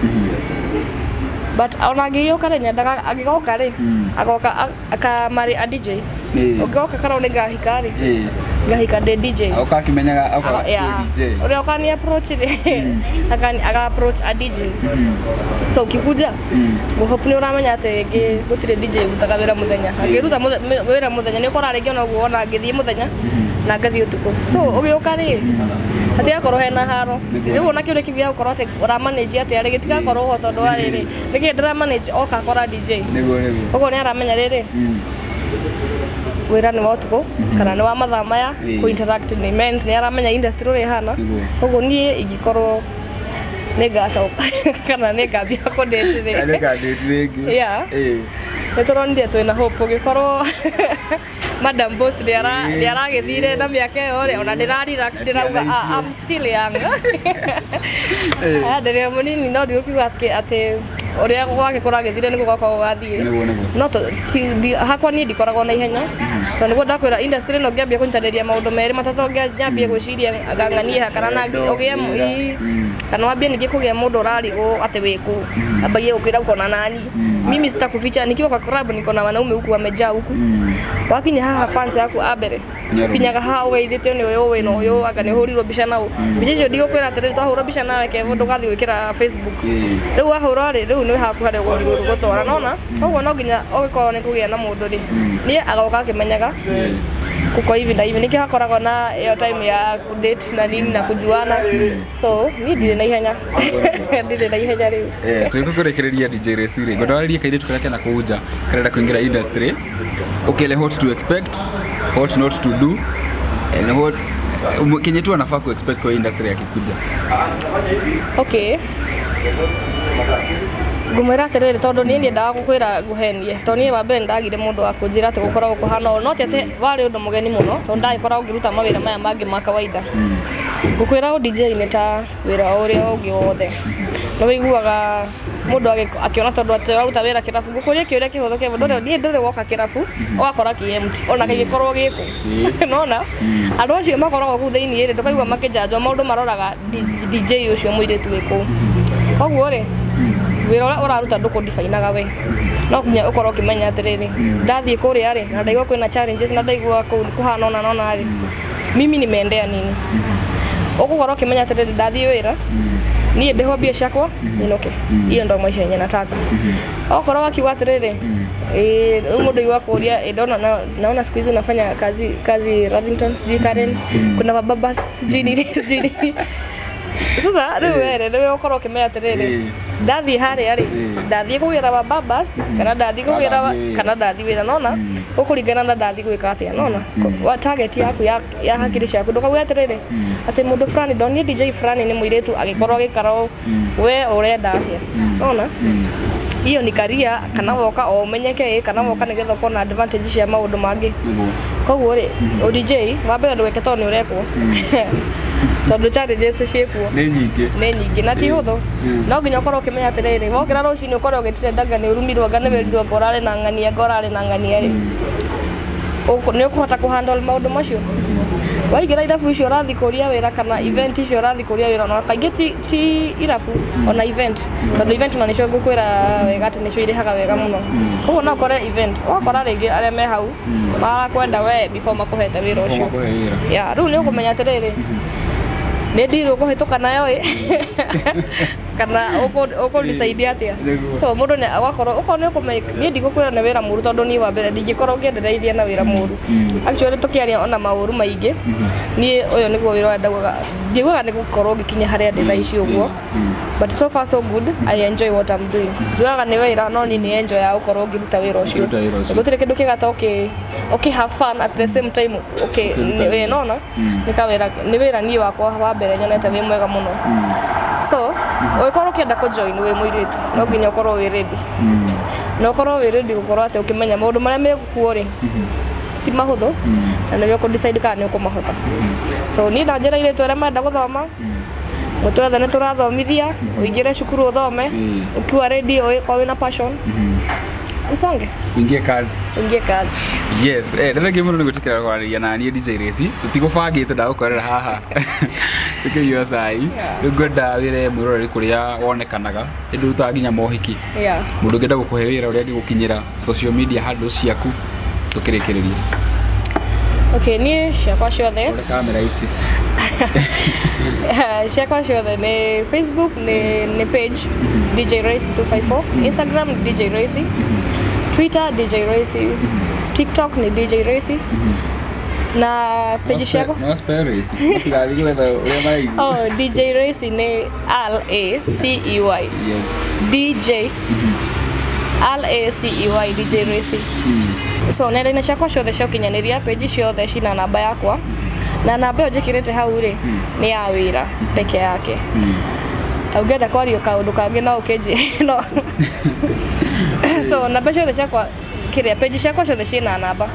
but ona angĩgĩũka rĩ, nyendaga angĩgoka rĩ, agoka akamarĩ a DJ. Ũngĩgoka kana nĩ ngahika rĩ, ngahika ndĩ DJ. Oka akĩmenyaga oka Yeah. DJ. Ũrĩa ũkani approach rĩ, akani aga approach a DJ. So ukikuja ngũhope nĩ ũramenya atĩ rĩngĩ gũtirĩ DJ ũrutaga wĩra mũthenya. Angĩruta wĩra mũthenya nĩ ũkora rĩngĩ ona ũguo ona angĩthiĩ mũthenya na ngathiĩ ũtukũ. So ũgĩũka rĩ, hatigakorwo hena haro. Rĩu ona kĩũria kĩu gĩa gũkorwo atĩ ũramanage atĩa rĩ, gĩtigakorwo ho tondũ wa rĩrĩ, nĩkĩ ndĩramanage oka akora DJ. Nĩguo nĩguo. Koguo nĩ aramenya rĩrĩ, wĩra nĩ wa ũtukũ kana nĩ wa mathaa maya, kũ interact nĩ mens, nĩ aramenya industry ũrĩa ĩhana. Koguo niĩ ingĩkorwo nĩ ngacoka kana nĩ ngambia kũdate rĩ. Nĩ ngandate rĩngĩ. Yeah. Nĩ tũronire twĩna hope ũgĩkorwo Madam Boss nĩ aragĩthire na mĩaka ĩyo rĩ, ona ndĩra relax, ndĩrauga I'm still young. Ndĩrĩ o mũnini, no ndigũkiuga atĩ ũrĩa gwake kũragĩthire nĩguo gwakwa gũgathiĩ. Nĩguo nĩguo. No hakwa niĩ ndikoragwo na ihenya tondũ nĩguo ndakwĩra industry ĩno ngĩambia kũnyitanĩria maũndũ merĩ matatũ, nyambie gwĩciria ngang'anie kana na ũgĩe kana wambie ningĩ kũgĩa mũndũ ũrarigwo atĩ wĩkũ, ambagie gũkwĩra uko na nani. Mimi sitakuficha, nikiwa kwa club niko na wanaume huku wamejaa huku. Wakinya haha fans yaku a mbere ukinyaga haha ũgeithĩtio nĩ ũyũ wĩna ũyũ, anga nĩ ũhũrirwo mbica nau. Mbica icio ndigũkwĩra atĩrĩrĩ, twahũrwo mbica nawe Kevo ndũgathiĩ gwĩkĩra Facebook. Rĩu wahũrwo rĩ, rĩu nĩ haku harĩa ũgũthiĩ gũtwara, nona? Koguo no nginya ũgĩkorwo nĩ kũgĩa na mũndũ rĩ, niĩ agoka akĩmenyaga kuko hivi na hivi, nĩkĩo hakoragwo na ĩyo time ya kudate na nini na kujuana. So niĩ ndirĩ na ihenya, ndirĩ na ihenya rĩu. Tũgĩkũrĩkĩrĩria DJ Racey rĩ, ngwenda warĩrie kairĩtu karĩa kena kũu nja karenda kũingĩra industry, ukele what to expect, what not to do, and what kenye tu anafaa ku expect kwa industry akikuja. Okay, ngũmwĩra atĩrĩrĩ, tondũ niĩ ndiendaga gũkwĩra ngũhenie, tondũ niĩ wa mbere nĩndagire mũndũ wa kũnjĩra atĩ gũkoragwo kũhana ũũ, no ti atĩ warĩ ũndũ mũgeni mũno tondũ ndagĩkoragwo ngĩruta mawĩra maya mangĩ ma kawaida. Ngũkwĩra ũ DJ nĩ ta wĩra ũrĩa ũngĩ wothe, nĩ wĩiguaga mũndũ akĩona tondũ atĩ ũraruta wĩra kĩrabu. Ngũkũria kĩũria kĩhũthũ kĩmwe, ndũrĩ niĩ ndũrĩ woka kĩrabu ũgakora kĩ empty ona kĩngĩkorwo gĩkũ, nona andũ acio makoragwo kũu thĩinĩ rĩ, ndũkaigua makĩnjanjwo maũndũ maroraga DJ ũcio mũirĩtu wĩ kũu. Koguo rĩ, wĩra ũrĩa ũraruta ndũkũndibainaga we, no nginya ũkorwo ũkĩmenya atĩrĩrĩ, ndathiĩ kũrĩa rĩ, na ndaigua kwĩna challenges na ndaigua kũu kũhana ũna na ũna rĩ, mimi nimeendea nini? Ũgũkorwo ũkĩmenya atĩrĩrĩ, ndathiĩ wĩra niĩ ndĩhwo mbia ciakwa nyinũke, hiyo ndo maisha yenye nataka. Okorwo wakiuga atĩrĩrĩ, rĩu mũndũ aigua kũria, ndona naona siku hizi unafanya kazi Lavington, sijui Karen, kuna mababa sijui nini sijui nini. Sasa rĩu were nĩwe ũkorwo ũkĩmenya atĩrĩrĩ, ndathiĩ harĩa rĩ, ndathiĩ kũgĩra mababas kana ndathiĩ kũgĩra kana ndathiĩ wĩra, nona ũkũringana na ndathiĩ gwĩka atĩa, nona wa target yaku ya hakiri ciaku. Ndũkauge atĩrĩrĩ atĩ mũndũ fulani ndonire DJ fulani nĩ mũirĩtu agĩkorwo agĩkara ũũ, we ũrenda atĩa, nona hiyo ni career kana woka o ũmenyeke kana woka nĩgetha ũkorwo na advantage cia maũndũ mangĩ. Koguo rĩ, o DJ wa mbere ndũgeke tondũ nĩ ũrekwo, tondũ challenges ciĩkuo nĩ nyingĩ, nĩ nyingĩ na ti hũthũ. No nginya ũkorwo ũkĩmenya atĩrĩrĩ, wokĩra rũcinĩ ũkorwo ũgĩtire anga nĩ ũrumirwo, anga nĩ wĩrirwo, anga ũrarĩ na ng'ania, anga ũrarĩ na ng'ania rĩ, nĩ ũkũhota kũhandle maũndũ macio. Waingĩra irabu icio ũrathiĩ kũria wĩra kana event icio ũrathiĩ kũria wĩra, ona kaingĩ ti irabu, ona event, tondũ event ona nĩcio ngũkwĩra wega atĩ nĩcio irĩhaga wega mũno. Koguo no ũkore event, ũgakora rĩngĩ arĩa me hau marakwenda we before makũhete wĩra ũcio. Makũhe wĩra. Ya rĩu nĩ ũkũmenya atĩrĩrĩ, nĩ ndirũ ũkũhĩtũka nayo ĩ kana ũkũ-decide atĩa. Nĩguo. So mũndũ nĩ agakorwo okorwo nĩ ũkũmenya, niĩ ndigũkwĩra nĩ wĩra mũru, tondũ niĩ wa mbere ndingĩkorwo ngĩendereithia na wĩra mũru. Actually tũkĩaria ona maũru maingĩ, niĩ ũyũ nĩguo wĩra ũrĩa ndaugaga, ndiugaga nĩ gũkorwo ngĩkinya harĩa ndĩ thaa ici ũguo, but so far so good, I enjoy what I'm doing. Njugaga nĩ wĩra, no niĩ nĩ enjoy ya gũkorwo ngĩruta wĩra ũcio. Ũkĩruta wĩra ũcio. Gũtirĩ kĩndũ kĩega ta ũkĩ have fun at the same time ũkĩ Ũkĩruta wĩra. Nĩ nona nĩ kawĩra, nĩ wĩra niĩ wakwa wa mbere nyonete wĩ mwega mũno. So ũngĩkorwo ũkĩenda kũ-join wĩ mũirĩtu, no nginya ũkorwo wĩ ready, na ũkorwo wĩ ready gũkorwo atĩ ũkĩmenya maũndũ marĩa mekuo rĩ ti mahũthũ, na nĩwe ũkũ-decide kana nĩ ũkũmahota. So niĩ ndanjĩra airĩtu arĩa marenda gũthoma, mũtwethe nĩ tũrathomithia, ũingĩre cukuru ũthome ukiwa ready, ũgĩkorwo wĩna passion, usonge. Uingie kazi. Uingie kazi. Yes, nĩ thengiũ mũno nĩ gwĩtĩkĩra kwaranĩria na niĩ DJ Racy. Tũtigũbangĩte, ndagũkorera haha tũkĩnyua cai. Rĩu ngwenda wĩre mwĩroreri kũrĩa wonekanaga, ĩndĩ ũrutaga nginya mohiki. Mũndũ ũngĩenda gũkũhe wĩra, ũrĩa angĩgũkinyĩra, social media handles ciaku, tũkĩrĩkĩrĩria. Okay, niĩ ciakwa ciothe Ũrĩ kamera ici. Ciakwa ciothe nĩ Facebook nĩ page DJ Racy 254, Instagram ni DJ Racy, Twitter DJ Racy, TikTok ni DJ Racy, na page ciakwa. No spell Racy, matigathiĩ gwetha ũrĩa maraigua. Oh, DJ Racy nĩ Racey. Yes. DJ Racey, DJ Racy. So nenda-inĩ ciakwa ciothe cia ũkinyanĩria, page ciothe cina namba yakwa, na namba ĩyo njĩkĩrĩte hau rĩ nĩ ya wĩra peke yake. Ũngĩenda kwario kaũndũ kangĩ no ũkĩnjĩ no. So namba ciothe ciakwa, kĩrĩa page ciakwa ciothe ciĩna namba,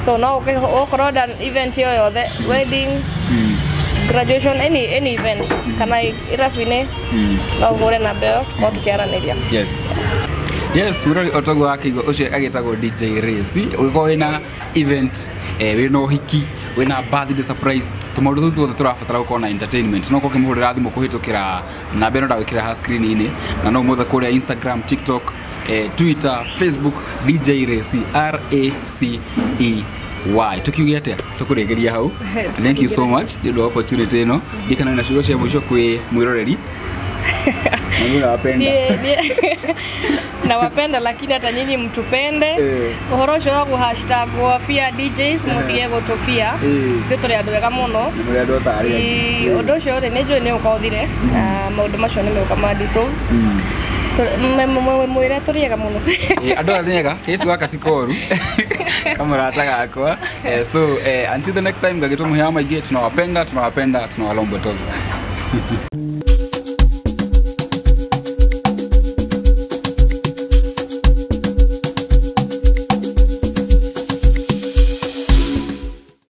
so no ũkorwo nda event yo yothe, wedding, graduation, any event kana irabu-inĩ, no ũhũre namba ĩyo tũkorwo tũkĩaranĩria. Yes, mũrori otoguo wakĩigua ũcio agĩtagwo DJ Racy. Ũngĩkorwo wĩna event, wĩna ũhiki, wĩna birthday surprise, tũmaũndũ tũu tuothe tũrabatara gũkorwo na entertainment, no ũkorwo ũkĩmũhũrĩra thimũ kũhĩtũkĩra namba ĩno ndagwĩkĩra haha screen-inĩ, na no ũmwethe kũrĩa Instagram, TikTok, Twitter, Facebook, DJ Racy, Racey. Tukiuge atĩa, tũkũrĩkĩria hau. Thank you so much nĩ ũndũ wa opportunity ĩno. Ndikana na ciugo cia mũico kwĩ mwĩroreri. Mungu nawapenda. Nawapenda, lakini hata nyinyi mtupende. Ũhoro ũcio wa hashtag wafia DJs, mũtige gũtũbia. Ithuĩ tũrĩ andũ ega mũno. Nĩ mũrĩ andũ ta arĩa angĩ. Ũndũ ũcio rĩ, nĩ njũĩ nĩ ũka ũthire, na maũndũ macio nĩ meuka ma dissolve. Mwĩre tũrĩ ega mũno. Andũ aya nĩ ega, kairĩtu gaka ti koru kamũrata gakwa. So until the next time, ngagĩtwo mũhea maingĩ, tunawapenda, tunawapenda, tunawalombo tothe.